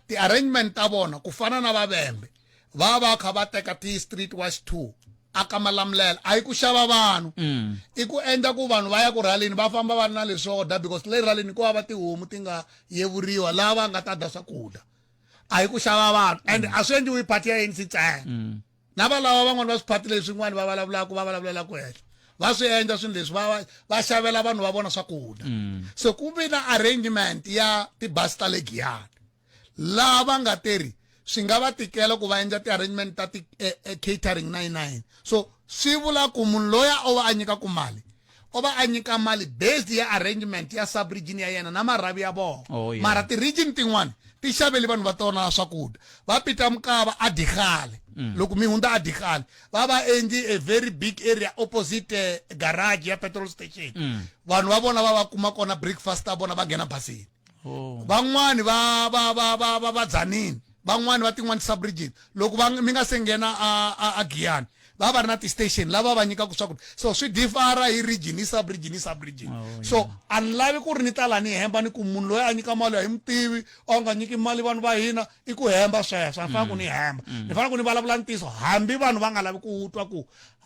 ti-arrangement ta vona ku fana na vavembe va va kha va teka ti-street watch 2 aka malamulele a yi ku xava vanhu mm. i ku endla ku vanhu va ya ku rhalini va famba va ri na leswo dya because le rhalini ku hava tihomu ti nga yevuriwa laha va nga ta dya swakudya a yi ku xava vanhu and mm. a swi endliwi party ya ANC ntsena mm. na valava van'wana va swiphati leswin'wana va vulavulaka va vulavulela ku henhla va swi endla swilo leswi va va xavela vanhu va vona swakudya so ku vi na arrangement ya tibasi ta le Giyani lava nga teri swi nga va tikela ku va endla ti-arrangement ta ti-catering eh, eh, 99 so swi vula ku munhu loyi o va a nyikaku mali o va a nyika mali based ya arrangement ya sub region ya yena na marhavi ya vona oh, yeah. mara ti-region tin'wana ti xaveli vanhu va tona swakudya va pita mukava a digale mm. loko mi hundza a digale va va endli a very big area opposite eh, garage ya petrol station mm. vanhu va vona va va kuma kona breakfast ta vona va nghena basini oh. van'wani va va va va va va dzanini van'wani va tin'wani sub region loko va mi nga se nghena a a, a Giyani va va ri na ti-station lava va nyikaka swakudya so swi differ hi region hi sub region hi sub region oh, so a ni lavi ku ri ni ta la ni hemba ni ku munhu loyi a nyika mali a hi mutivi a nga nyiki mali vanhu va hina i ku hemba sweswo a ni fanele ku ni mm. hemba mm. ni fanele ku ni vulavula ntiyiso hambi vanhu va nga lavi ku twa ku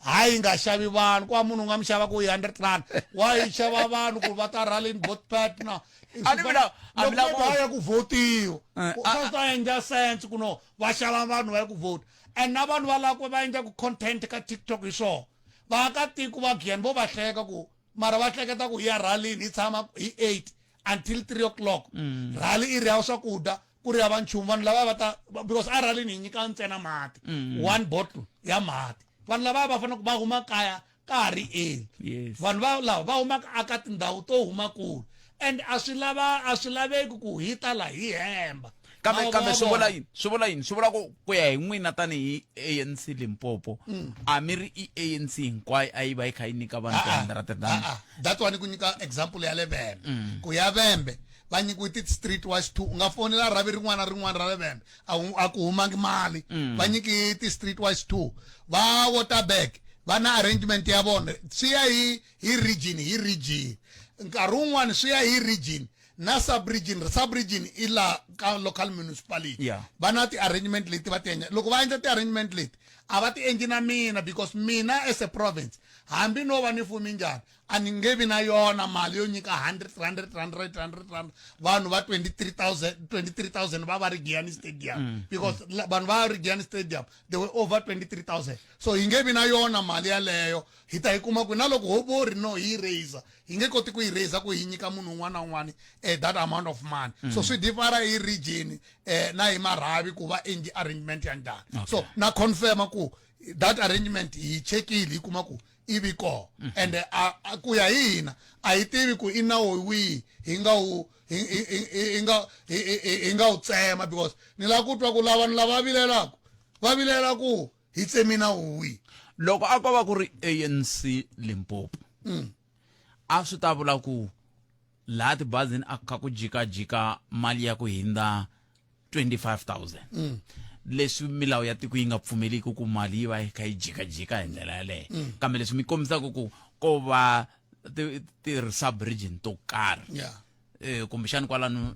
hayi nga xavi vanhu ku va munhu u nga mi xava ku yi 100 rand wa yi xava vanhu ku va ta rallying botpet na A ni vula- a ni loko vula ku- va ya ku votiwa Eh, swi ta endla sense ku no va xava vanhu va ya ku vota and na vanhu va lava ku va endla ku content ka tiktok hi swona vaakatiko va giyani vo va hleka ku mara va hleketa ku hi ya rallyini hi tshama hi 8 until 3 o'clock Mm. rally i ri ya swakudya ku ri hava nchumu vanhu lava va ta because a rallyini hi nyika ntsena mati Mm. one bottle ya mati vanhu lava va fanele ku va huma kaya ka ha ri early yes. vanhu va lava va humaka aka tindhawu to huma kule and a swi lava a swi laveki ku hi ta la hi hemba kambe Va- kambe va swi vula vona. yini swi vula yini swi vula ku ku ya hi n'wina tanihi ANC Limpopo Mm. a mi ri i ANC hinkwayo a yi va yi kha yi nyika vanhu Ah, ah. ti-100 rand Ah, ah. that one ku nyika example ya le vhembe Mm. ku ya vhembe va nyikiwe ti-street watch 2 u nga fonela rhavi rin'wana na rin'wana ra le vhembe a hu- a ku humangi mali Mm. va nyiki ti-street watch 2 va waterberg va na arrangement ya vona swi ya hi hi region hi region nkarhi wun'wani swi ya hi region na sub region sub region i la ka local municipality Yeah. va na ti-arrangement leti va ti endla loko va endla ti-arrangement leti a va ti endli na mina because mina as a province hambi no va ni fumi njhani a ni nge vi na yona mali yo nyika 100 100 100 100 rand vanhu va 23000 23000 va va ri Giyani Stadium Mm. because la- vanhu va ri Giyani Stadium they were over 23000 so hi nge vi na yona mali yaleyo hi ta yi kuma kwi na loko ho vo ri no hi yi raiser hi nge koti ku yi raiser ku hi nyika munhu un'wana na un'wana eh, that amount of money Mm. so swi differ hi region eh, na hi marhavi ku va endli arrangement ya njhani Okay. so na confirma ku that arrangement hi chekile hi kuma ku ivi kona Mhm. and a, a, ku ya hi hina a hi tivi ku i nawu wihi hi nga wu hi hi- hi- hi nga hi hi- hi nga wu tsema because ni lava ku twa ku lava ni lava vilelaka va vilela ku hi tsemi nawu wihi loko a ko va ku ri ANC Limpopo Mm. a swi ta vula ku laha tibazini a kha ku jikajika mali ya ku hindza 25000 Mm. leswi milawu ya tiko yi nga pfumeliki ku mali yi va yi kha yi jikajika hi ndlela yaleyo Mm. kambe leswi mi kombisaka ku ko va ti ti ri sub region to karhi Yeah. eh kumbexani kwalano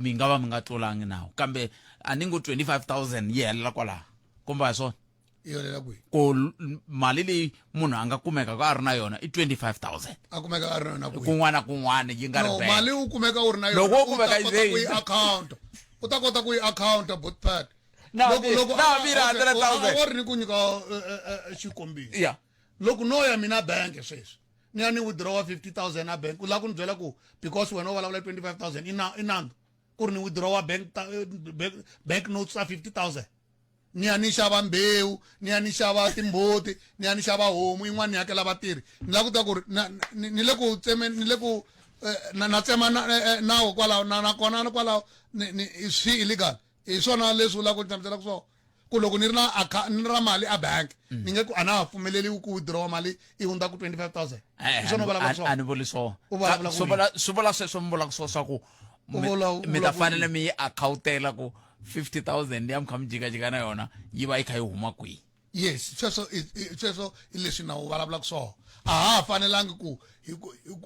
mi nga va mi nga tlulangi nawu kambe a ni ngo 25000 yi helela kwalaho kumbe a hi swona yi helela kwihi ku mali leyi munhu a nga kumeka ka a ri na yona i 25000 a kumeka a ri na yona kwihi kun'wana na kun'wana yi nga ri no mali u kumeka u ri na yona loko u kumeka yi ku yi account u ta kota ku yi account botpad loko loko na mi ri 100000 wa ri ni ku nyika eh, eh, eh, xikombiso yeah loko no ya mina bank sweswi ni ya ni withdraw 50000 a bank u lava ku ni byela ku because wena u vulavula 25000 i na i nandzu ku ri ni withdraw bank bank, bank notes ta 50000 ni ya ni xava mbewu ni ya ni xava timbuti ni ya ni xava homu yin'wana ni hakela vatirhi ni lava ku tiva ku ri ni le ku tsemeni ni le ku eh, na na tsema eh, eh, nawu kwalaho na nakona kwalaho ni ni swi illegal hi swona leswi u lava ku ni hlamuselaka swona ku loko ni ri na ni ri na mali a bank mm. ni nge ku a na ha pfumeleliwi ku withdraw mali i hundza ku 25000 hi swona u vulavulaka swona a ni vuli swona swi vula sweswo mi vulaka swona swa ku mi ta fanele mi yi akhawutela ku 50000 ya mi kha mi jikajika na yona yi va yi kha yi huma kwihi yes sweswo sweswo i leswi nawu vulavulaka swona a ha ha fanelangi ku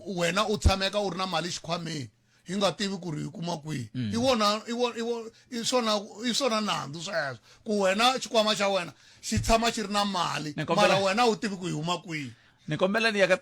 wena u tshameka u ri na mali xikhwameni hi nga tivi ku ri hi kuma kwihi mm. i wona i wona i swona i swona nandzu sweswo ku wena xikwama xa wena xi tshama xi ri na mali mara wena u tivi ku hi huma kwihi ni kombela ni ya ka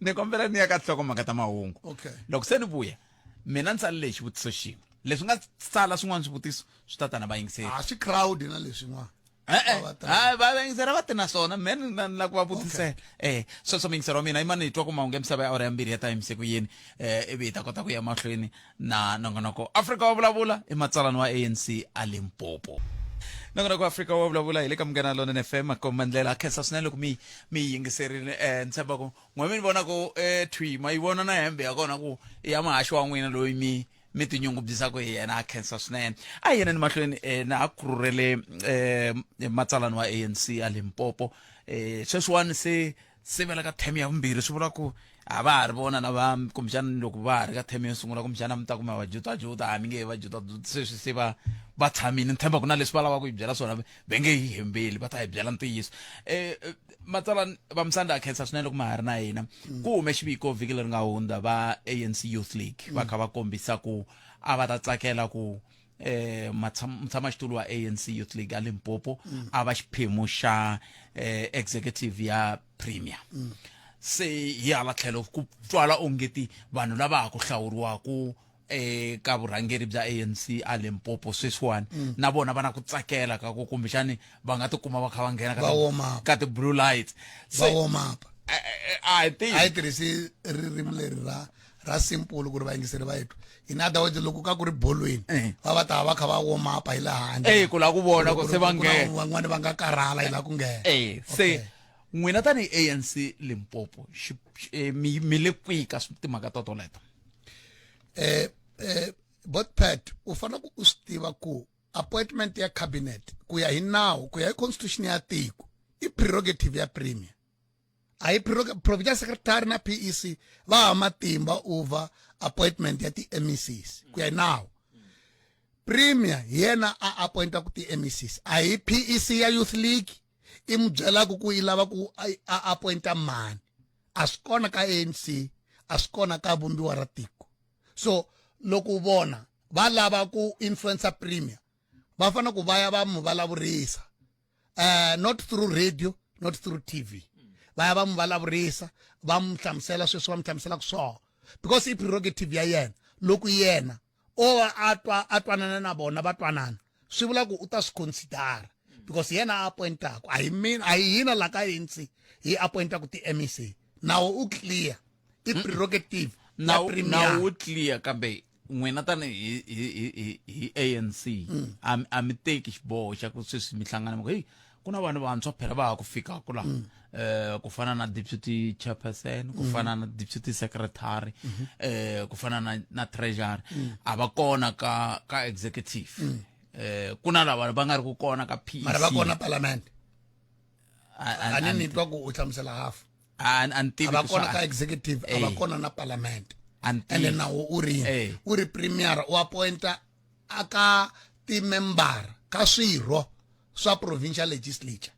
ni kombela ni ya ka nhlokomhaka ta mahungu okay loko se ni vuya mina ni tsalele hi xivutiso xin'we leswi nga tsala swin'wana swivutiso swi ta ta na vayingiseri a swi crowd na leswin'wana e-e hayi vayingiseri a va ti na swona me ni la ku va vutisela e sweswo muyingiseri wa mina i mani hi twa ku mahungu ya misava ya awara ya mbirhi ya ta yimise ku yini um ivi hi ta kota ku ya mahlweni na nongonoko afrika wa vulavula i matsalani wa anc a limpopo nongonoko afrika wa vulavula hi le ka munghana lonene fm makomba ndlela khensa swinene loko mi mi yingiserile um ni tshemba ku n'we mi ni vona ku um thwi ma yi vona na hembe ya kona ku i ya muhaxi wa n'wina loyi mi mi tinyungubyisaka hi yena a khensa swinene a hi yeneni mahlweni um na a kurhurele um matsalani wa anc a limpopo um sweswiwani se se va le ka term ya vumbirhi swi vula ku a va ha ri vona na va kumbexana loko va ha ri ka term yo sungula kumbexana mi ta kuma va jutajuta a mi nge va jutajuta sweswi se va va tshamile ni tshemba ku na leswi va lavaka ku hi byela swona va nge hi hembeli va ta hi byela ntiyiso um matsalani va musanda a khensa swinene loko ma ha ri na hina mm. ku hume xiviko vhiki leri nga hundza va ANC Youth League va mm. kha va kombisa ku a va ta tsakela ku eh mutshamaxitulu wa ANC Youth League a Limpopo mm. a va xiphemu xa eh, executive ya premier mm. se hi hala tlhelo ku twala ongeti vanhu lava ha ku hlawuriwaku eka vurhangeri bya ANC a Limpopo sweswiwani mm. na vona va na ku tsakela ka ku kumbexani va nga tikuma va kha va nghena ka ti blue lights va warm up eh, eh, eh, a hi a hi tirhisi ririmi leri ra ra simple ku ri vayingiseri va yethu in other words loko ka ku ri bolweni eh. va va ta va kha va warm up hi le handle eh ku la ku vona ku se va nghena van'wani va nga karhala hi la ku nghena eh se n'wina tanihi ANC Limpopo eh, mi mi le kwihi ka timhaka to toleto eh eh botpet u fanele ku u swi tiva ku appointment ya cabinet ku ya hi nawu ku ya hi constitution ya tiko i prerogative ya premier a yi provincial secretary na PEC va ha matimba over appointment ya ti-MECs ku ya hi nawu premier hi yena a appointaku ti-MECs a hi PEC ya youth league i n'wi byelaka ku yi lava ku a appointa mani a swi kona ka ANC a swi kona ka vumbiwa ra tiko so loko vona va lava ku influencer premier va fanele ku va ya va n'wi vulavurisa uh, not through radio not through tv va ya va n'wi vulavurisa va n'wi hlamusela sweswi va n'wi hlamuselaka swona because i prerogative ya yena loko yena o va a twa a twanana na vona va twanana swi vula ku u ta swi considera because yena a appointaka a hi mina a hi hina la ka ANC hi appointaka ti-MEC nawu u clear i prerogative ya premier nawu wu clear kambe n'wina tani hi hi hi hi ANC mm. a a mi teki xiboho xa ku sweswi mi hlangana mi ku hey ku na vanhu vantshwa phela va ha ku fika ku laha mm. eh ku fana na deputy chairperson ku mm. fana na deputy secretary mm-hmm. eh ku fana na na treasury a va kona ka ka executive eh ku na lava va nga ri ku kona ka PEC mara va kona parliament a ni ni twa ku u hlamusela half a ni tivi va kona ka executive a va eh. kona na parliament ende nawu u ri eh. u ri premier u appointa aka ti-member ka swirho swa provincial legislature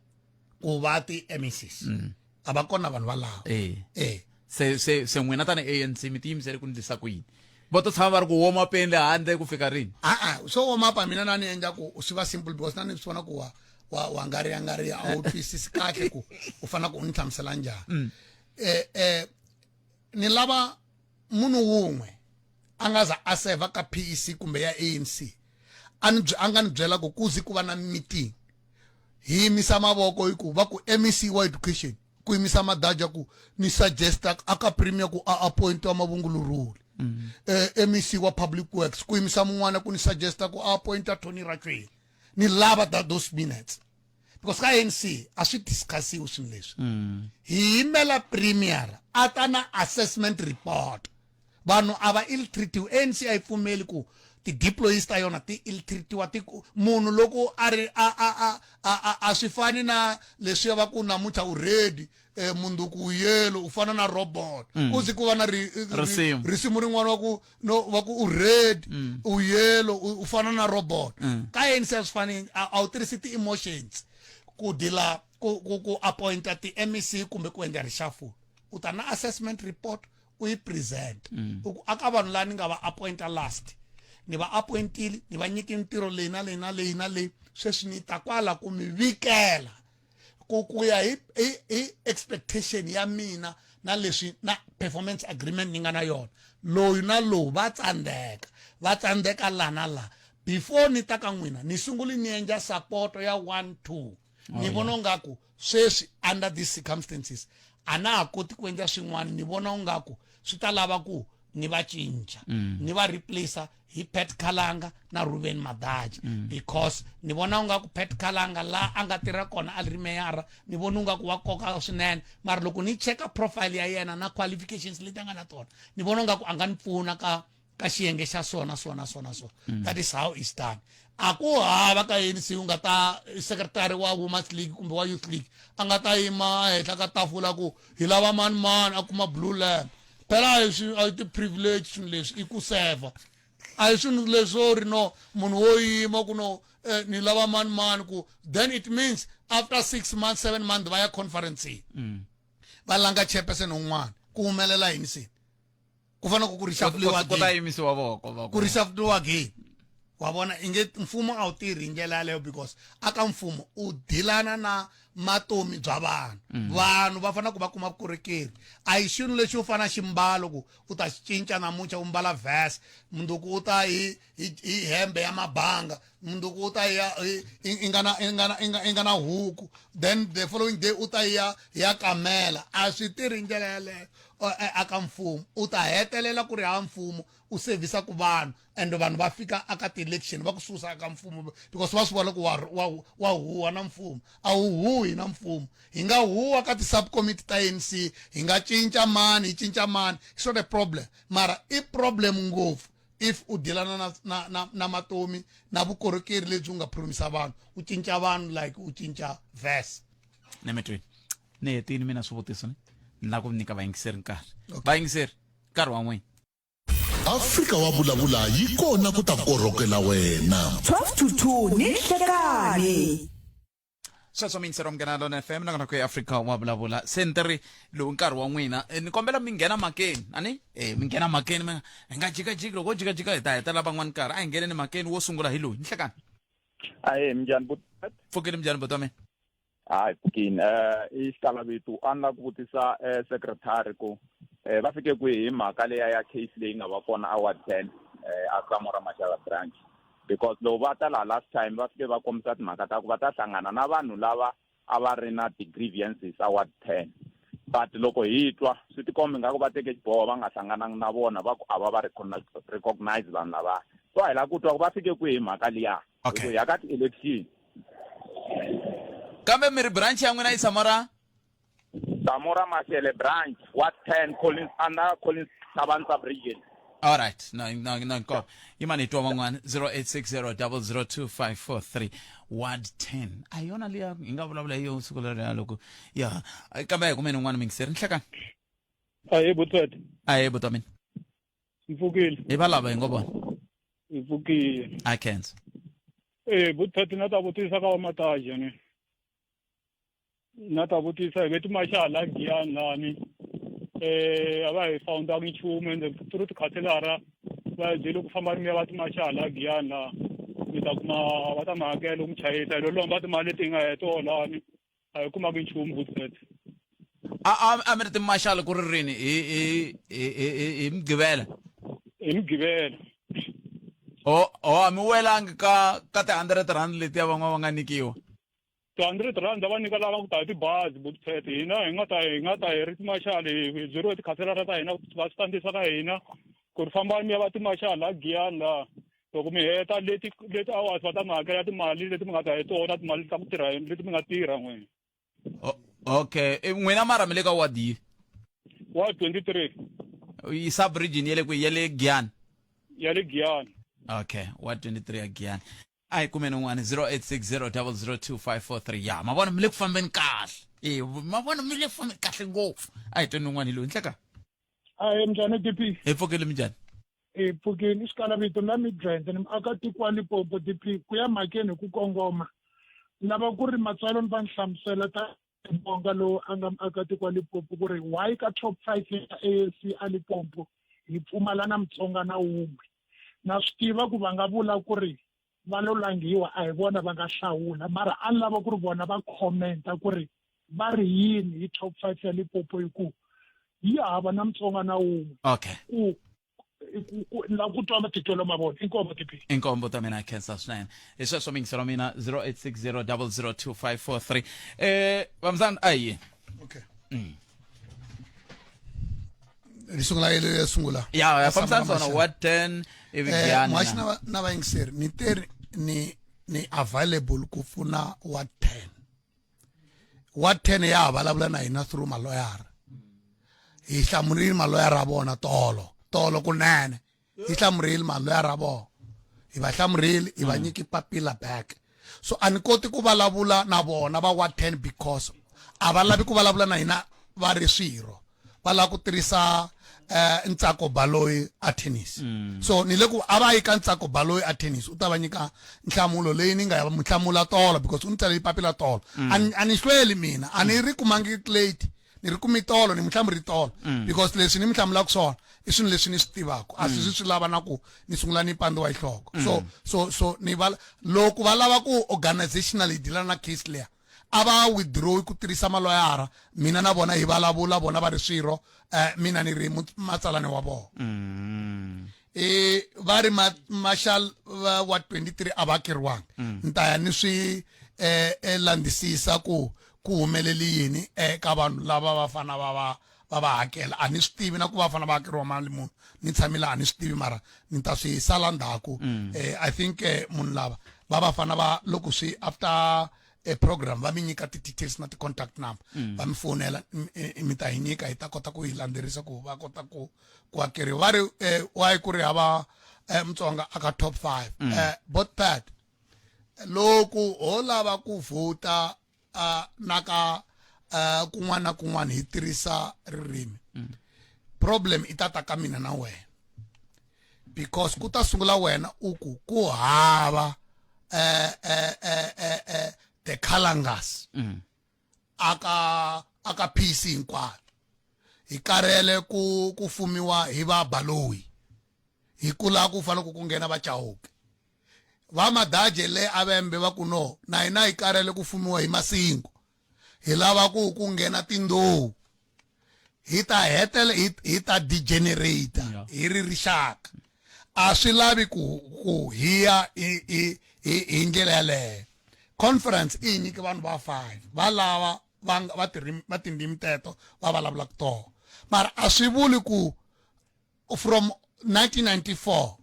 ku va ti-MECs mm. a va kona vanhu valavo eh. eh. Se se se n'wina tani ANC mi tiyimisele ku ndlisa ku yini? Va to tshama va ri ku warm upeni le handle ku fika rini? A-a swo warm up mina na ni endla ku swi va simple because na ni swi vona ku wa wa wa ngariya ngariya a wu twisisi kahle ku u fanele ku u ni hlamusela njhani. Eh eh ni lava munhu wun'we a nga za a seva ka PEC kumbe ya ANC a ni a nga ni byela ku kuze ku va na meeting hi yimisa mavoko hi ku va ku MEC wa education ku yimisa madaja ku ni suggesta aka premier ku a appointiwa mavungulurhuli mm. eh, MEC wa public works ku yimisa mun'wana ku ni suggesta ku a appointa Tony Rakwena ni lava that those minutes because ka ANC a swi discussiwi swilo leswi mm. hi yimela premier a ta na assessment report vanhu a va ill treatiwi ANC a yi pfumeli ku ti-deployees ta yona ti ill treatiwa ti munhu loko a ri a a a a a a swi fani na leswiya va ku namuntlha u ready eh, munduku u yellow u fana na robot mm. ku zi ku va na ri, risimu risimu rin'wana wa ku no va ku u red mm. u yellow u fana na robot mm. ka yini se swi fani a wu tirhisi ti-emotions ku dila ku ku ku appointa ti-MEC kumbe ku endla reshuffle u ta na assessment report u yi present mm. u ku aka vanhu laha ni nga va appointa last ni va appointile ni va nyiki ntirho leyi na leyi na leyi na leyi sweswi ni ta kwala ku mi vikela ku ku ya hi hi hi expectation ya mina na leswi na performance agreement ni nga na yona loyi na lowu va tsandzeka va tsandzeka la na la before ni ta ka n'wina ni sunguli ni endla support ya 1 2 ni vona ungaku sweswi under these circumstances a na ha koti ku endla swin'wana ni vona ungaku swi ta lava ku ni va cinca mm. ni va replacer hi Pat Khalanga na Ruben Madaji mm. because ni vona ungaku Pat Khalanga la a nga tirha kona a ri meyara ni vona ungaku wa koka swinene mara loko ni cheka profile ya yena na qualifications leti a nga na tona ni vona ungaku a nga ni pfuna ka ka xiyenge xa sona sona sona so mm. that is how it's done a ku hava ka ANC u nga ta secretary wa women's league kumbe wa youth league a nga ta yima ehenhla ka tafula ku hi lava mani mani a kuma blue lamp phela a hi swi a hi ti-privilege swilo leswi i ku seva a hi swilo leswo ri no munhu wo yima ku no eh, ni lava mani mani ku then it means after six months seven months va ya conferenceni mm. va langa chairperson un'wana ku humelela yini se ku fanele ku ku reshuffliwa ku ta yimisiwa voko ku reshuffliwa again wa vona inge mfumo a wu tirhi hi ndlela yaleyo because aka mfumo u dilana na matomi bya vanhu mm. vanhu va fanele ku va kuma vukorhokeri a hi xilo lexi u fana ximbalo ku u ta xi cinca namuntlha u mbala vest munduku u ta hi hi hembe ya mabanga munduku u ta ya i nga na i nga na i nga na huku then the following day u ta ya ya kamela a swi tirhi ndlela yaleyo aka mfumo u ta hetelela ku ri ha mfumo u sevhisa ku vanhu and vanhu va fika aka ti-election va ku susa aka mfumo because va swi vona ku wa, wa, wa huwa na mfumo a wu huhi na mfumo hi nga huwa ka ti-subcommittee ta anc hi nga cinca mani hi cinca mani it's not a problem mara i problem ngopfu if u dilana na, na, na, na matomi na vukorhokeri lebyi u nga promisa vanhu u cinca vanhu like u cinca verse nemetweni ni hetini mina swivutiso ni ni lava ku nyika vayingiseri nkarhi vayingiseri nkarhi wa n'wina Afrika wa vulavula yi kona ku ta korhokela wena. 12 to 2 ni nhlekani. Sweswo mi yingiseri wa Munghana Lona FM nakona ku Afrika wa vulavula se ni ri lowu nkarhi wa n'wina eh, ni kombela mi nghena makeni ani eh mi nghena makeni mi hi nga jikajiki loko wo jikajika hi ta hetela van'wani nkarhi a hi ngheneni makeni wo sungula hi loyi ni hlekani Ahee minjhani buti pfukile minjhani buti wa mina Hayi pfukini eh i xikalavitu a ni lava ku vutisa eh secretary ku eh va fike kwihi hi mhaka leya ya case leyi nga va kona a ward 10 eh a Samora Mashaba branch because loko va ta laha last time va fike va kombisa timhaka ta ku va ta hlangana na vanhu lava a va ri na ti-grievances a ward 10 but loko hi twa swi tikomba ingaku va teke xiboho va nga hlangananga na vona va ku a va va recognize vanhu lavaya so a hi lava ku twa ku va fike kwihi hi mhaka liya okay hi ya ka ti-election kambe mi ri branch ya n'wina yi tshama ra Samora Mashele branch ward 10 Collins under Collins Thabane sub-region all right no no no nko yimani hi twa van'wana 0860002543 ward 10 a hi yona liya hi nga vulavula hi yo siku leriya loko ya kambe a hi kumeni un'wana mingiseri nhlekani Ahee Butset, ahee buti wa mina hi pfukile. Hi va lava hi ngo vona. Hi pfukile. I can't. Eh Butset na ta vutisa ka vamataja ni. Na ta vutisa hi veti maxa la Giyani lani. A va hi fawundangi nchumu ende through tikhanselara va hi byele ku famba mi ya va timaxala la Giyani la mi ta kuma va ta mi hakela mi chayisa hi lo lomba timali leti hi nga ya hi tona lani a hi kumanga nchumu Butpet. A a a mi ri timaxala ku ri rini hi hi hi hi hi Mugqivela? Hi Mugqivela. O o a mi welangi ka ka ti-hundred rand letiya van'wana va nga nyikiwa? Ti-hundred rand va nyika lava ku ta hi tibazi Butpet hina hi nga ta hi nga ta hi ri timaxala hi hi byeriwe tikhanselara ta hina va swi kandziyisa ka hina ku ri fambani mi ya va timaxala la Giyani la loko mi heta leti leti hours va ta mi hakela timali leti mi nga ta hi tona timali ta ku tirha leti mi nga tirha n'wina. Okay n'wina mara mi le ka ward yi? Ward 23. Yi sub region ya le kwihi ya le Giyani? Ya le Giyani. Okay ward 23 ya Giyani. A hi kumeni un'wana 0860002543 ya ma vona mi le ku fambeni kahle e ma vona mi le ku fambeni kahle ngopfu a hi tweni un'wana hi loyi nhleka. Ahe minjhani DP? Hi pfukile minjhani? Hi pfukile i xikala vito na Midrand ni muakatiko wa Limpopo DP ku ya mhakeni hi ku kongoma lava ku ri matsalwa ni va ni hlamusela ta Bonga lowu a nga muakatiko wa Limpopo ku ri why ka top 5 ya ANC a Limpopo hi pfumala na Mutsonga na wun'we na swi tiva ku va nga vula ku ri va lo langiwa a hi vona va nga hlawula mara a ni lava ku ri vona va commenta ku ri va ri yini hi top 5 ya Limpopo hi ku yi hava na Mutsonga na wun'we okay ku ku la ku twa matitwelo ma vona inkomo TP inkombo ta mina khensa swinene hi sweswo mingiselo mina 0860002543 vamzana a hi okay ri sungula yele ya sungula ya ya fambisana swona wa 10 ivi Giyani muhaxi na na vayingiseri ni teri ni ni available ku pfuna wa 10 wa 10 ya ha vulavula na hina through maloyara hi hlamurile maloyara ya vona tolo tolo kunene hi hlamurile maloyara ya vona hi va hlamurile hi va nyiki papila back so a ni koti ku vulavula na vona va wa 10 because a va lavi ku vulavula na hina va ri swirho va lava ku tirhisa Ntsako Baloyi a tennis so ni le ku a va yi ka Ntsako Baloyi a tennis u ta va nyika nhlamulo leyi ni nga ya mu hlamula tolo because u ni tsalele papila tolo a ni hlweli mina a ni ri kumangi late ni ri kumi tolo ni mu hlamuri tolo because leswi ni mu hlamulaka swona i swilo leswi ni swi tivaka a swi swi lava na ku ni sungula ni pandziwa hi nhloko so so so ni va loko va lava ku organizationally deala na case leya a va withdraw ku tirhisa maloyara mina na vona hi vulavula vona va ri swirho mina ni ri matsalani wa vona va ri marshal wa 23 a va hakeriwanga ni ta ya ni swi landzisisa ku ku humelele yini eka vanhu lava va fana va va va va hakela a ni swi tivi na ku va fana va hakeriwa mali muni ni tshamile a ni swi tivi mara ni ta swi sala ndzhaku I think munhu lava va va fana va loko swi after a program va mi nyika ti-details na ti-contact number va mi fonela mi ta hi nyika hi ta kota ku yi landzelerisa ku va kota ku ku hakeriwa va ri why ku ri hava Mutsonga aka top 5 bot pad loko ho lava ku vhota na ka kun'wana na kun'wana hi tirhisa ririmi problem i ta ta ka mina na wena because ku ta sungula wena u ku ku hava the Khalangas aka aka PC hinkwayo hi karhele ku ku fumiwa hi va Baloyi hi kula ku fanele ku nghena va Chauke va Madaje le avembe va ku no na hina hi karhele ku fumiwa hi Masingo hi lava ku ku nghena tindhowu hi ta hetela hi ta degenerate hi ri rixaka a swi lavi ku ku hi ya hi hi ndlela yaleyo conference i yi nyike vanhu va 5 va lava va va va tindzimi teto va vulavulaka toho mara a swi vuli ku from 1994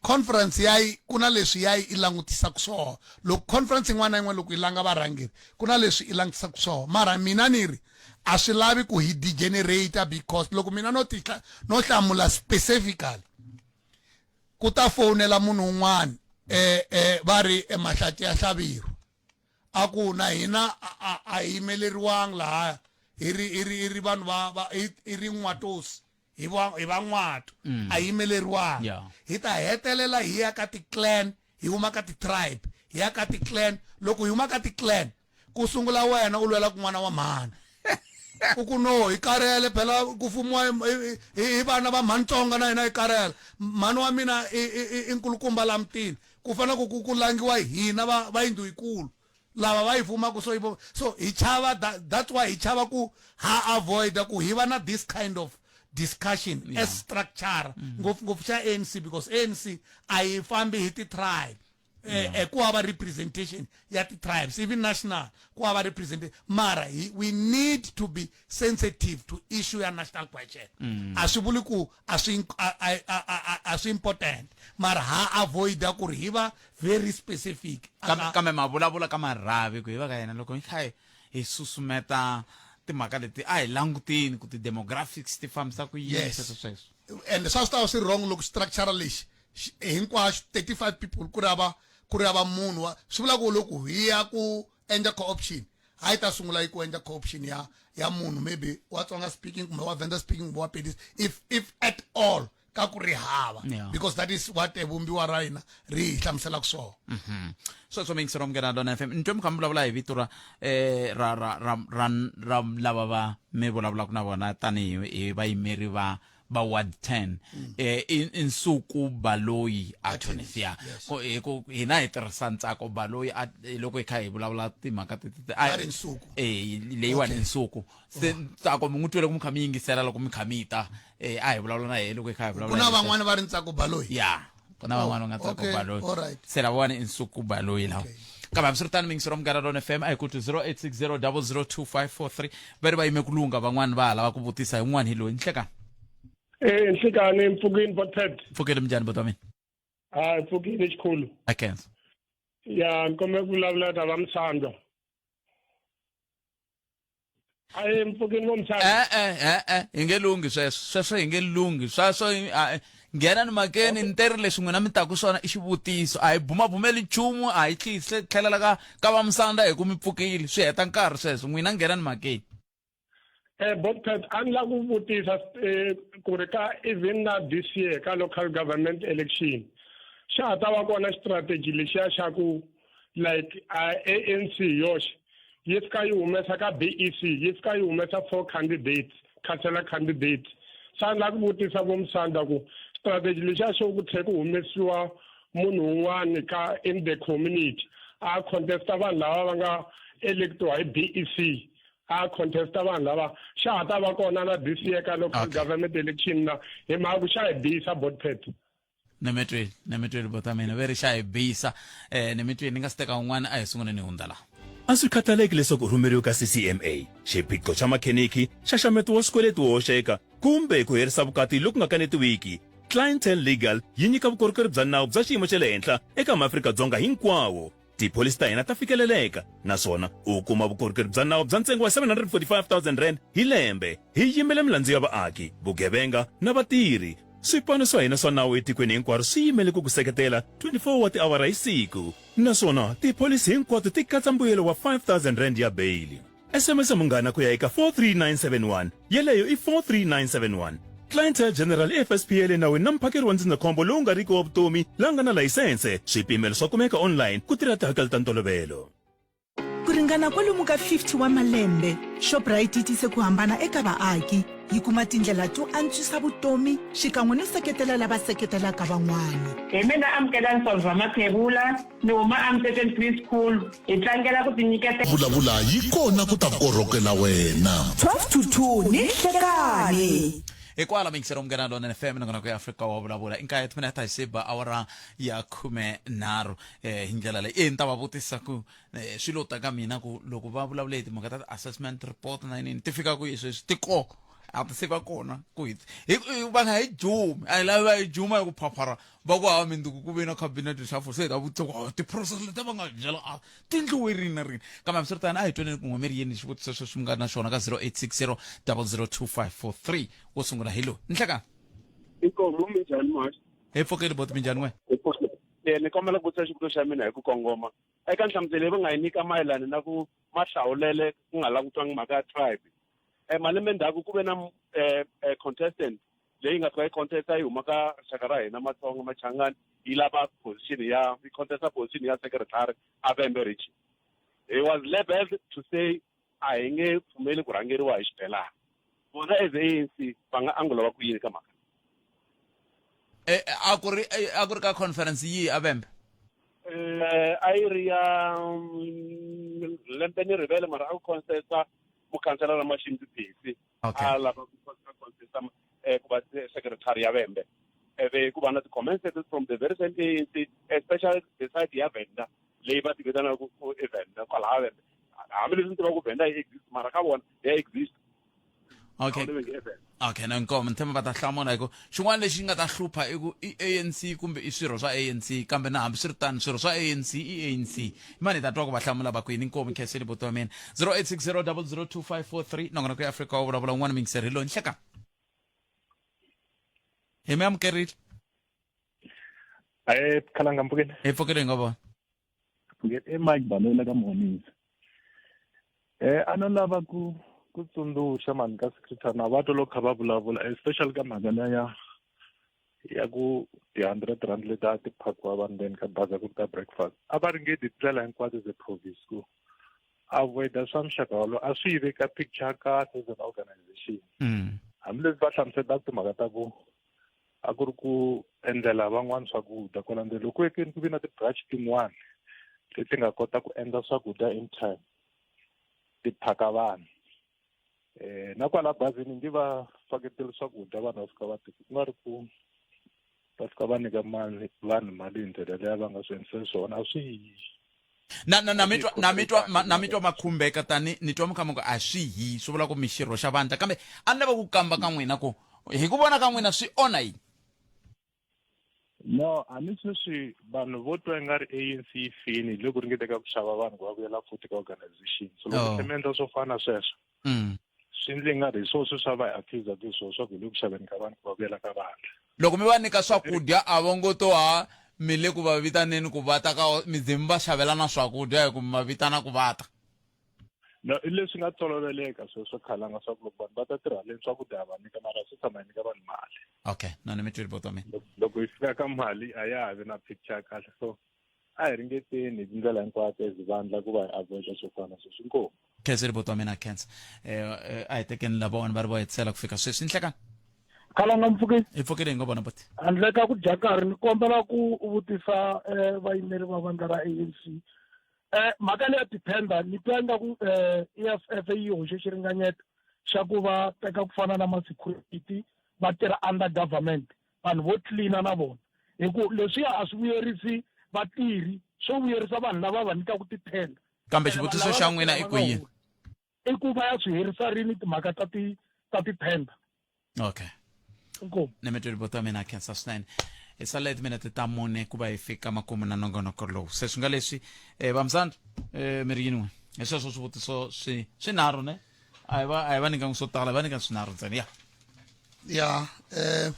conference yayi ku na leswi yayi i langutisaka swona loko conference yin'wana na yin'wana loko yi langa varhangeri ku na leswi i langutisaka swona mara mina ni ri a swi lavi ku hi degenerate because loko mina no tihla no hlamula specifically ku ta fonela munhu un'wana va ri emahlati ya Hlavirwa a ku na hina a hi yimeleriwangi lahaya hi ri hi ri hi ri vanhu va va hi ri n'watosi hi va hi van'wato a yimeleriwangi hi ta hetelela hi ya ka ti-clan hi huma ka ti-tribe hi ya ka ti-clan loko hi huma ka ti-clan ku sungula wena u lwela kun'wana wa mhani. U ku no hi karhele phela ku fumiwa hi vana va mhanitsonga na hina hi karhele. Mhani wa mina i nkulukumba la mutini. Ku fanele ku ku ku langiwa hina va va yindlu yikulu. Lava va yi fumaka so yi so hi chava that, that's why hi chava ku ha avoid ku hi va na this kind of discussion yeah. as structure ngopfu-ngopfu xa ANC because ANC a yi fambi hi ti-tribe eh, eh, ku hava representation ya ti-tribes even national ku hava representation mara hi, we need to be sensitive to issue ya national question a swi vuli ku a swi a swi important mara ha avoida ku ri hi va very specific kambe ma vulavula ka marhavi ku hi va ka yena loko hi kha hi susumeta timhaka leti a hi langutini ku ti-demographics ti fambisa ku yini Yes. sweswo sweswo and swa swi ta va swi wrong loko structure lexi hinkwaswo 35 people ku ri hava ku ri hava munhu wa swi vula ku loko hi ya ku endla co-option a yi ta sungula yi ku endla co-option ya ya munhu maybe wa Tsonga speaking kumbe wa Venda speaking kumbe wa Pedi if at all ka ku ri hava Yeah. because that is what vumbiwa ra hina ri hi hlamuselaka swona Sweswo miyingiseri wa Munghana Lona FM ni twe mi kha mi vulavula hi vito ra eh ra ra ra ra ra lava va mi vulavulaka na vona tanihi hi vayimeri va va ward 10 i Nsuku Baloyi attorneys ya Ko- hi ku hina hi tirhisa Ntsako Baloyi loko hi kha hi vulavula timhaka teti Va ri Nsuku. Leyiwani i Nsuku se Ntsako mi n'wi twele ku mi kha mi yingisela loko mi kha mi ta a hi vulavula na yehe loko hi kha hi vulavula ku na van'wani va ri Ntsako Baloyi ya ku na van'wani va nga Ntsako Okay, Baloyi alright. se lavawani i Nsuku Baloyi lawa kambe hambiswiritano miyingiseri wa Munghana Lona FM a hi ku twi 0860 002543 va ri va yime ku lungha van'wani va ha lava ku vutisa hi un'wana hi loyi nhlekani Eh nhlikani mpfukini botpet pfukeli minjhani bota mina hayi pfukini xikhulu a khensa ya ni kombela ku vulavula na va Msandwa ayi mpfukini vo Msandwa eh eh eh eh hi nge lunghi sweswo sweswo hi nge lunghi sweswo nghena ni makeni ni teri leswi n'wina mi taku swona i xivutiso a hi bumabumeli nchumu a hi tlhelela ka ka va Musanda hi ku mi pfukile swi heta nkarhi sweswo n'wina nghena ni makeni Botpet a ni lava ku vutisa ku ri ka even na this year ka local government election xa ha ta va kona strategy lexiya xa ku like ANC yoxe yi fika yi humesa ka BEC yi fika yi humesa 4 candidates councillor candidates se a ni lava ku vutisa vo Musanda ku strategy lexiya xo ku tlhela ku humesiwa munhu un'wana ka in the community a contesta vanhu lava va nga electiwa hi BEC a contesta vanhu lava xa ha ta va kona na this year ka local government election na hi mhaka ku xa hi bisa botpet nemetweni nemetweni bota mina ve ri xa hi bisa nemetweni ni nga si teka un'wana a hi sunguleni hi hundza laha A swi khathaleki leswaku u rhumeriwe ka CCMA, xiphiqo xa makheniki, nxaxameto wa swikweleti wo hoxeka, kumbe ku herisa vukati loku nga kanetiwiki, Clientele Legal yi nyika vukorhokeri bya nawu bya xiyimo xa le henhla eka maAfrika-Dzonga hinkwawo. Tipholisi ta hina ta fikeleleka naswona u kuma vukorhokeri bya nawu bya ntsengo wa R745 000 hi lembe. Hi yimela milandzu ya vaaki, vugevenga na vatirhi. Swipano swa hina swa nawu etikweni hinkwaro swi yimele ku ku seketela 24 wa tiawara hi siku naswona tipholisi hinkwato ti katsa mbuyelo wa R5 000 ya beyili. SMS Munghana ku ya eka 43971. Yeleyo i 43971. Clientele General i FSP ya le nawini na muphakeri wa ndzindzakhombo lowu nga riki wa vutomi la nga na layisense. Swipimelo swa kumeka online ku tirha tihakelo ta ntolovelo. Ku ringana kwalomu ka 50 wa malembe, Shoprite yi tise ku hambana eka vaaki, yi kuma tindlela to antswisa vutomi xikan'we no seketela lava seketelaka van'wana. Hi mina Amukelani Solva Mathebula, ni huma eMtetweni Pre-School. Hi tlangela ku tinyiketela. Vulavula yi kona ku ta korhokela wena. 12 to 2 ni nhlekani. Hikwala miyingiseri Munghana Lonene FM nongonoko ya Afrika wa vulavula i nkaye timinete hi siba awara ya 13 hi ndlela leyi e ni ta va vutisa ku swi lo ta ka mina ku loko va vulavule hi timhaka ta ti-assessment report na yinini ti fika kwihi sweswi ti ko a ti se va kona ku hi va nga hi jumi a hi lavi va hi juma hi ku phaphara va ku hava minduku ku ve na cabinet reshuffle se hi ta vutisa ku ah, ti-process leti va nga byela a ti endliwe rini na rini kambe hambiswiritano a hi twaneni kun'we mi ri yini xivutiso xexo mi nga na xona ka 0860 002543 wo sungula hi lowu nhlekani Inkomu minjhani muhaxi? Hi pfukile boti minjhani n'we? Eh ni kombela ku vutisa xivutiso xa mina hi ku kongoma. Eka nhlamuselo leyi va nga yi nyika mayelana na ku mahlawulele ku nga langutiwangi mhaka ya tribe. Eh malembe ndzhaku ku ve na contestant leyi nga fika yi contesta yi huma ka rixaka ra hina Matsonga Machangani yi lava position ya yi contesta position ya secretary a Vhembe region. He was labeled to say a hi nge pfumeli ku rhangeriwa hi xibelani vona as ANC va nga angula va ku yini ka mhaka Eh, a ku ri eh, a ku ri ka conference yihi a vembe eh a yi ri ya lembe ni rivele mara a ku contesta mukhanselara Mashimbyi Phesi Okay. a lava ku contesta eh, ku va secretary ya vembe eve ku va na ti-comments from the very same ANC especially the side ya venda leyi va ti vitanaka ku i venda kwalaha venda hambileswi ni tivaka ku venda yi exist mara ka vona ya exist okay okay na inkomo ni tshemba va ta hlamula hi ku xin'wana lexi nga ta hlupha i ku i ANC kumbe i swirho swa ANC kambe na hambi swi ri tano swirho swa ANC i ANC mani hi ta twa ku va hlamula va ku yini inkomo khenseni buti wa mina 0860 002543 nongonoko ya Afrika wa vulavula un'wana mingiseri hi loyi nhleka hi mi amukerile ae khalanga mpfukeni hi pfukile hi nga vona pfukeni i mike balola ka muhonisi eh a no lava ku ku tsundzuxa mani ka secretary na va twa loko kha va vulavula especially ka mhaka liya ya ya ku ti-hundred rand leti a ti phakiwa vanhu ndzeni ka bazi ku ta breakfast a va ringeti tindlela hinkwato as a province ku avoida swa muxaka wolowo a swi yi veka picture kahle as an organization hambileswi va hlamuselaka timhaka ta ku a ku ri ku endlela van'wana swakudya kwala ndzeni loko ku ku vi na ti-branch tin'wana leti nga kota ku endla swakudya in time ti phaka vanhu eh na kwala bazini ngi va faketeli swakudya vanhu va fika va ti ku nga ri ku va fika va nyika mali vanhu mali hi ndlela leyi va nga swi endlisa swona a swi yi na na na mitwa na mitwa na mitwa makhumbeka tani ni twa mukha ku a swi hi swi vula ku mi xirho xa vandla kambe a ni lava ku kamba ka n'wina ku hi ku vona ka n'wina swi onha yini no a ni sweswi vanhu vo twa nga ri ANC yi fini hi le ku ringeteka ku xava vanhu ku va vuyela futhi ka organization so loko oh. mi endla swo fana sweswo swi ndle nga ri hi swona sweswi a va hi accuse hi swona swa ku hi le ku xaveni ka vanhu ku va vuyela ka vandla loko mi va nyika swakudya a vo ngo to ha mi le ku va vitaneni ku va ta ka mi ze mi va xavela na swakudya hi ku mi va vitana ku va ta no i leswi nga toloveleka sweswo khalanga swa ku loko vanhu va ta tirha leni swakudya va nyika mara swi tshama hi nyika vanhu mali okay no ni mi twile boto mina loko hi fika ka mali a ya ha vi na picture kahle so a hi ringeteni hi tindlela hinkwato as vandla ku va hi avoida swo fana sweswi inkomu khenseli boto wa mina khensa eh, a hi tekeni lavawani va ri vo hetisela ku fika sweswi nhlekani khalanga mpfukeni hi pfukile hi ngo vona buti handle ka ku dya nkarhi ni kombela ku vutisa um vayimeri va vandla ra ANC um mhaka leya tithenda ni twa ingaku um EFF yi hoxe xiringanyeto xa ku va teka ku fana na ma-security va tirha under government vanhu vo tlilina na vona hi ku leswiya a swi vuyerisi vatirhi swo vuyerisa vanhu lava va nyikaka tithenda kambe xivutiso xa n'wina i ku yini i ku va ya swi herisa rini timhaka ta ti ta tithenda okay inkomu ni mi tweli buti mina khensa swinene hi sale timinete ta mune ku va hi fika makumu na nongonoko lowu se swi nga leswi um vamsandra um mi ri yini n'we hi sweswo swivutiso swi swinharhu ne a hi va a hi va nyikanga swo tala hi va nyika swinharhu ntsena ya ya eh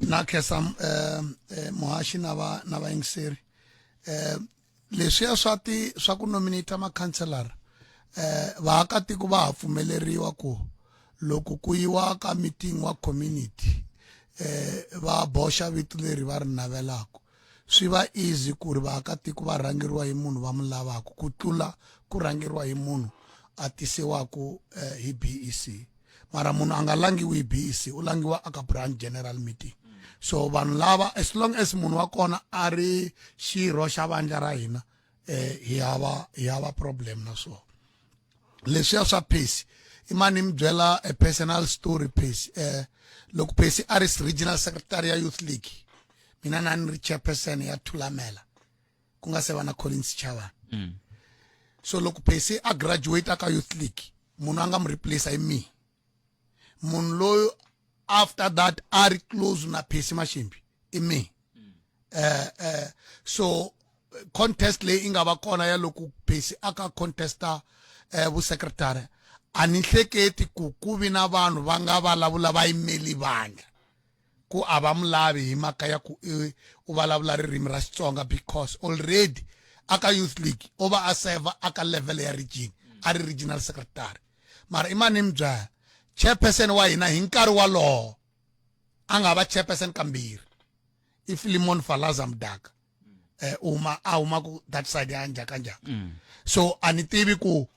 na khensa eh, eh muhaxi na va na vayingiseri eh leswiya swa ti swa ku nominate makhanselara eh vaakatiko va ha pfumeleriwa ku loko ku yiwa ka meeting wa community eh va boxa vito leri va ri navelaka swi va easy ku ri vaakatiko va rhangeriwa hi munhu va n'wi lavaka ku tlula ku rhangeriwa hi munhu a tisiwaku eh, hi BEC mara munhu a nga langiwi hi BEC u langiwa aka branch general meeting so vanhu lava as long as munhu wa kona a ri xirho xa vandla ra hina eh hi hava hi hava problem na swona leswiya swa Percy i mani mi byela a personal story Percy eh loko Percy a ri regional secretary ya youth league mina na ni ri chairperson ya Thulamela ku nga se va na Collins Chavani mm. so loko Percy a graduate ka youth league munhu a nga mu replace hi me munhu loyi after that a ri close na Percy Mashimbi i me mm. eh eh so contest leyi i nga va kona ya loko Percy a ka contesta eh vusecretary a ni hleketi ku ku vi na vanhu va nga vulavula va yimeli vandla ku a va mu lavi hi mhaka ya ku u vulavula ririmi ra Xitsonga because already aka youth league o va a serve aka level ya region a ri regional secretary mara i mani mi byela chairperson wa hina hi nkarhi walowo a nga va chairperson kambirhi i Philemon Falaza Mdaka eh uma a huma ku that side ya njhaka njhaka mm. so a ni tivi ku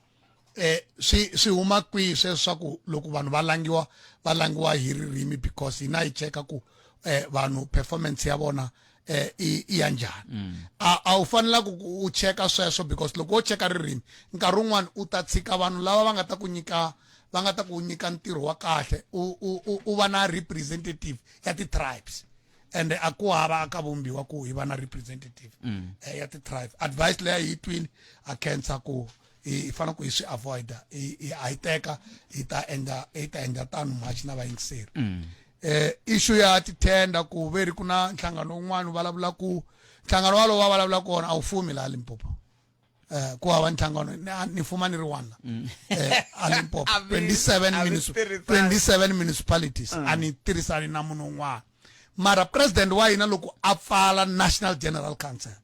eh swi swi huma kwihi sweswo swa ku loko vanhu va langiwa va langiwa hi ririmi because hina hi cheka ku eh vanhu performance ya vona eh i i ya njhani mm. a a wu fanelanga ku u cheka sweswo because loko wo cheka ririmi nkarhi wun'wani u ta tshika vanhu lava va nga ta ku nyika va nga ta ku nyika ntirho wa kahle u u u va na representative ya ti-tribes and a ku hava aka vumbiwa ku hi va na representative mm. eh, ya ti-tribe advice leyi yi twile a khensa ku hi fanele ku hi swi avoida hi a yi teka hi ta endla hi ta endla tano much na vayingiseri mm. eh issue ya tithenda ku ve ri ku na nhlangano wun'wana vulavula ku nhlangano walowo va vulavula kona a wu fumi laha Limpopo eh ku hava nhlangano ni fuma ni ri one la mm. eh a Limpopo 27 minutes 27 municipalities mm. a ni tirhisani na munhu un'wana mara president wa hina loko a pfala National General Council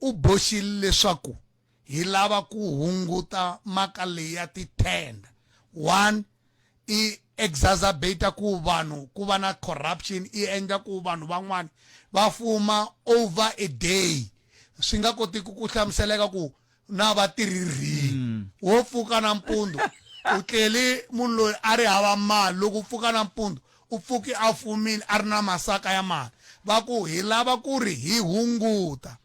u boxile leswaku hi lava ku hunguta maka leyi ya tithenda one i exacerbate ku vanhu ku va na corruption i endla ku vanhu van'wana va fuma over a day swi nga kotiki ku hlamuseleka ku na vatirhi rini mm. wo pfuka nampundzu u tlele munhu loyi a ri hava mali loko u pfuka nampundzu u pfuki a fumile a ri na masaka ya mali va ku hi lava ku ri hi hunguta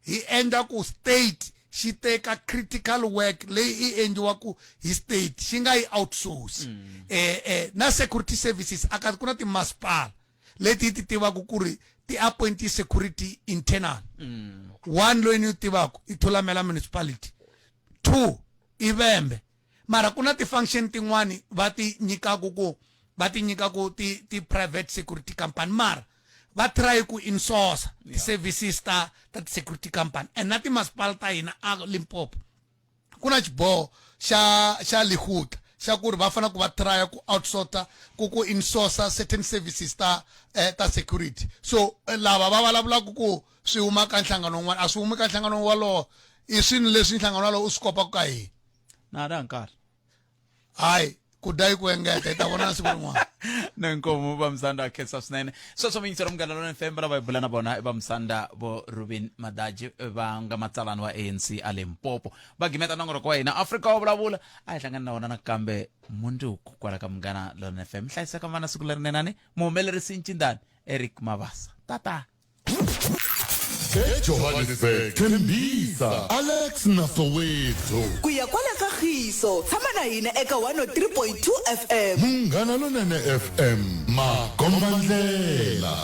hi endla ku state xi teka critical work leyi i endliwaku hi state xi nga yi outsource mm. eh, eh, na security services aka ku na timasipala leti hi ti tivaka ku ri ti appoint security internal mm. one loyi ni yi tivaka i thulamela municipality two i vembe mara ku na ti-function tin'wani va ti nyikaku ku va ti nyikaku ti ti-private security company mara va try ku insource ti-services ta ta ti-security company and na timasipala ta hina a Limpopo ku na xiboho xa xa lekgotla xa ku ri va fanele ku va try ku outsource ku ku insource certain services ta eh, ta security so eh, lava va vulavulaka ku swi huma ka nhlangano wun'wana a swi humi ka nhlangano wolowo i swilo leswi nhlangano wolowo u swi kopaka ka hina na ra nkarhi hayi ku dya yi ku engeta hi ta vona siku rin'wana na nkomo va musanda khensa swinene sweswo miyingisero munghana lona fm lava hi bula na vona i va musanda vo rubin madaji va nga matsalani wa anc a limpopo va gimeta nongoloko wa hina afrika wa vulavula a hi hlangani na vona nakambe mundzuku kwala ka munghana lona fm hlayiseka vana siku lerinenani muhumelerisi ncindani eric mavasa tata ejohannesburg thembisa alex na soweto ku ya kwala ka khiso tshama na hina eka 103.2 fm munghana lonene fm makombandlela.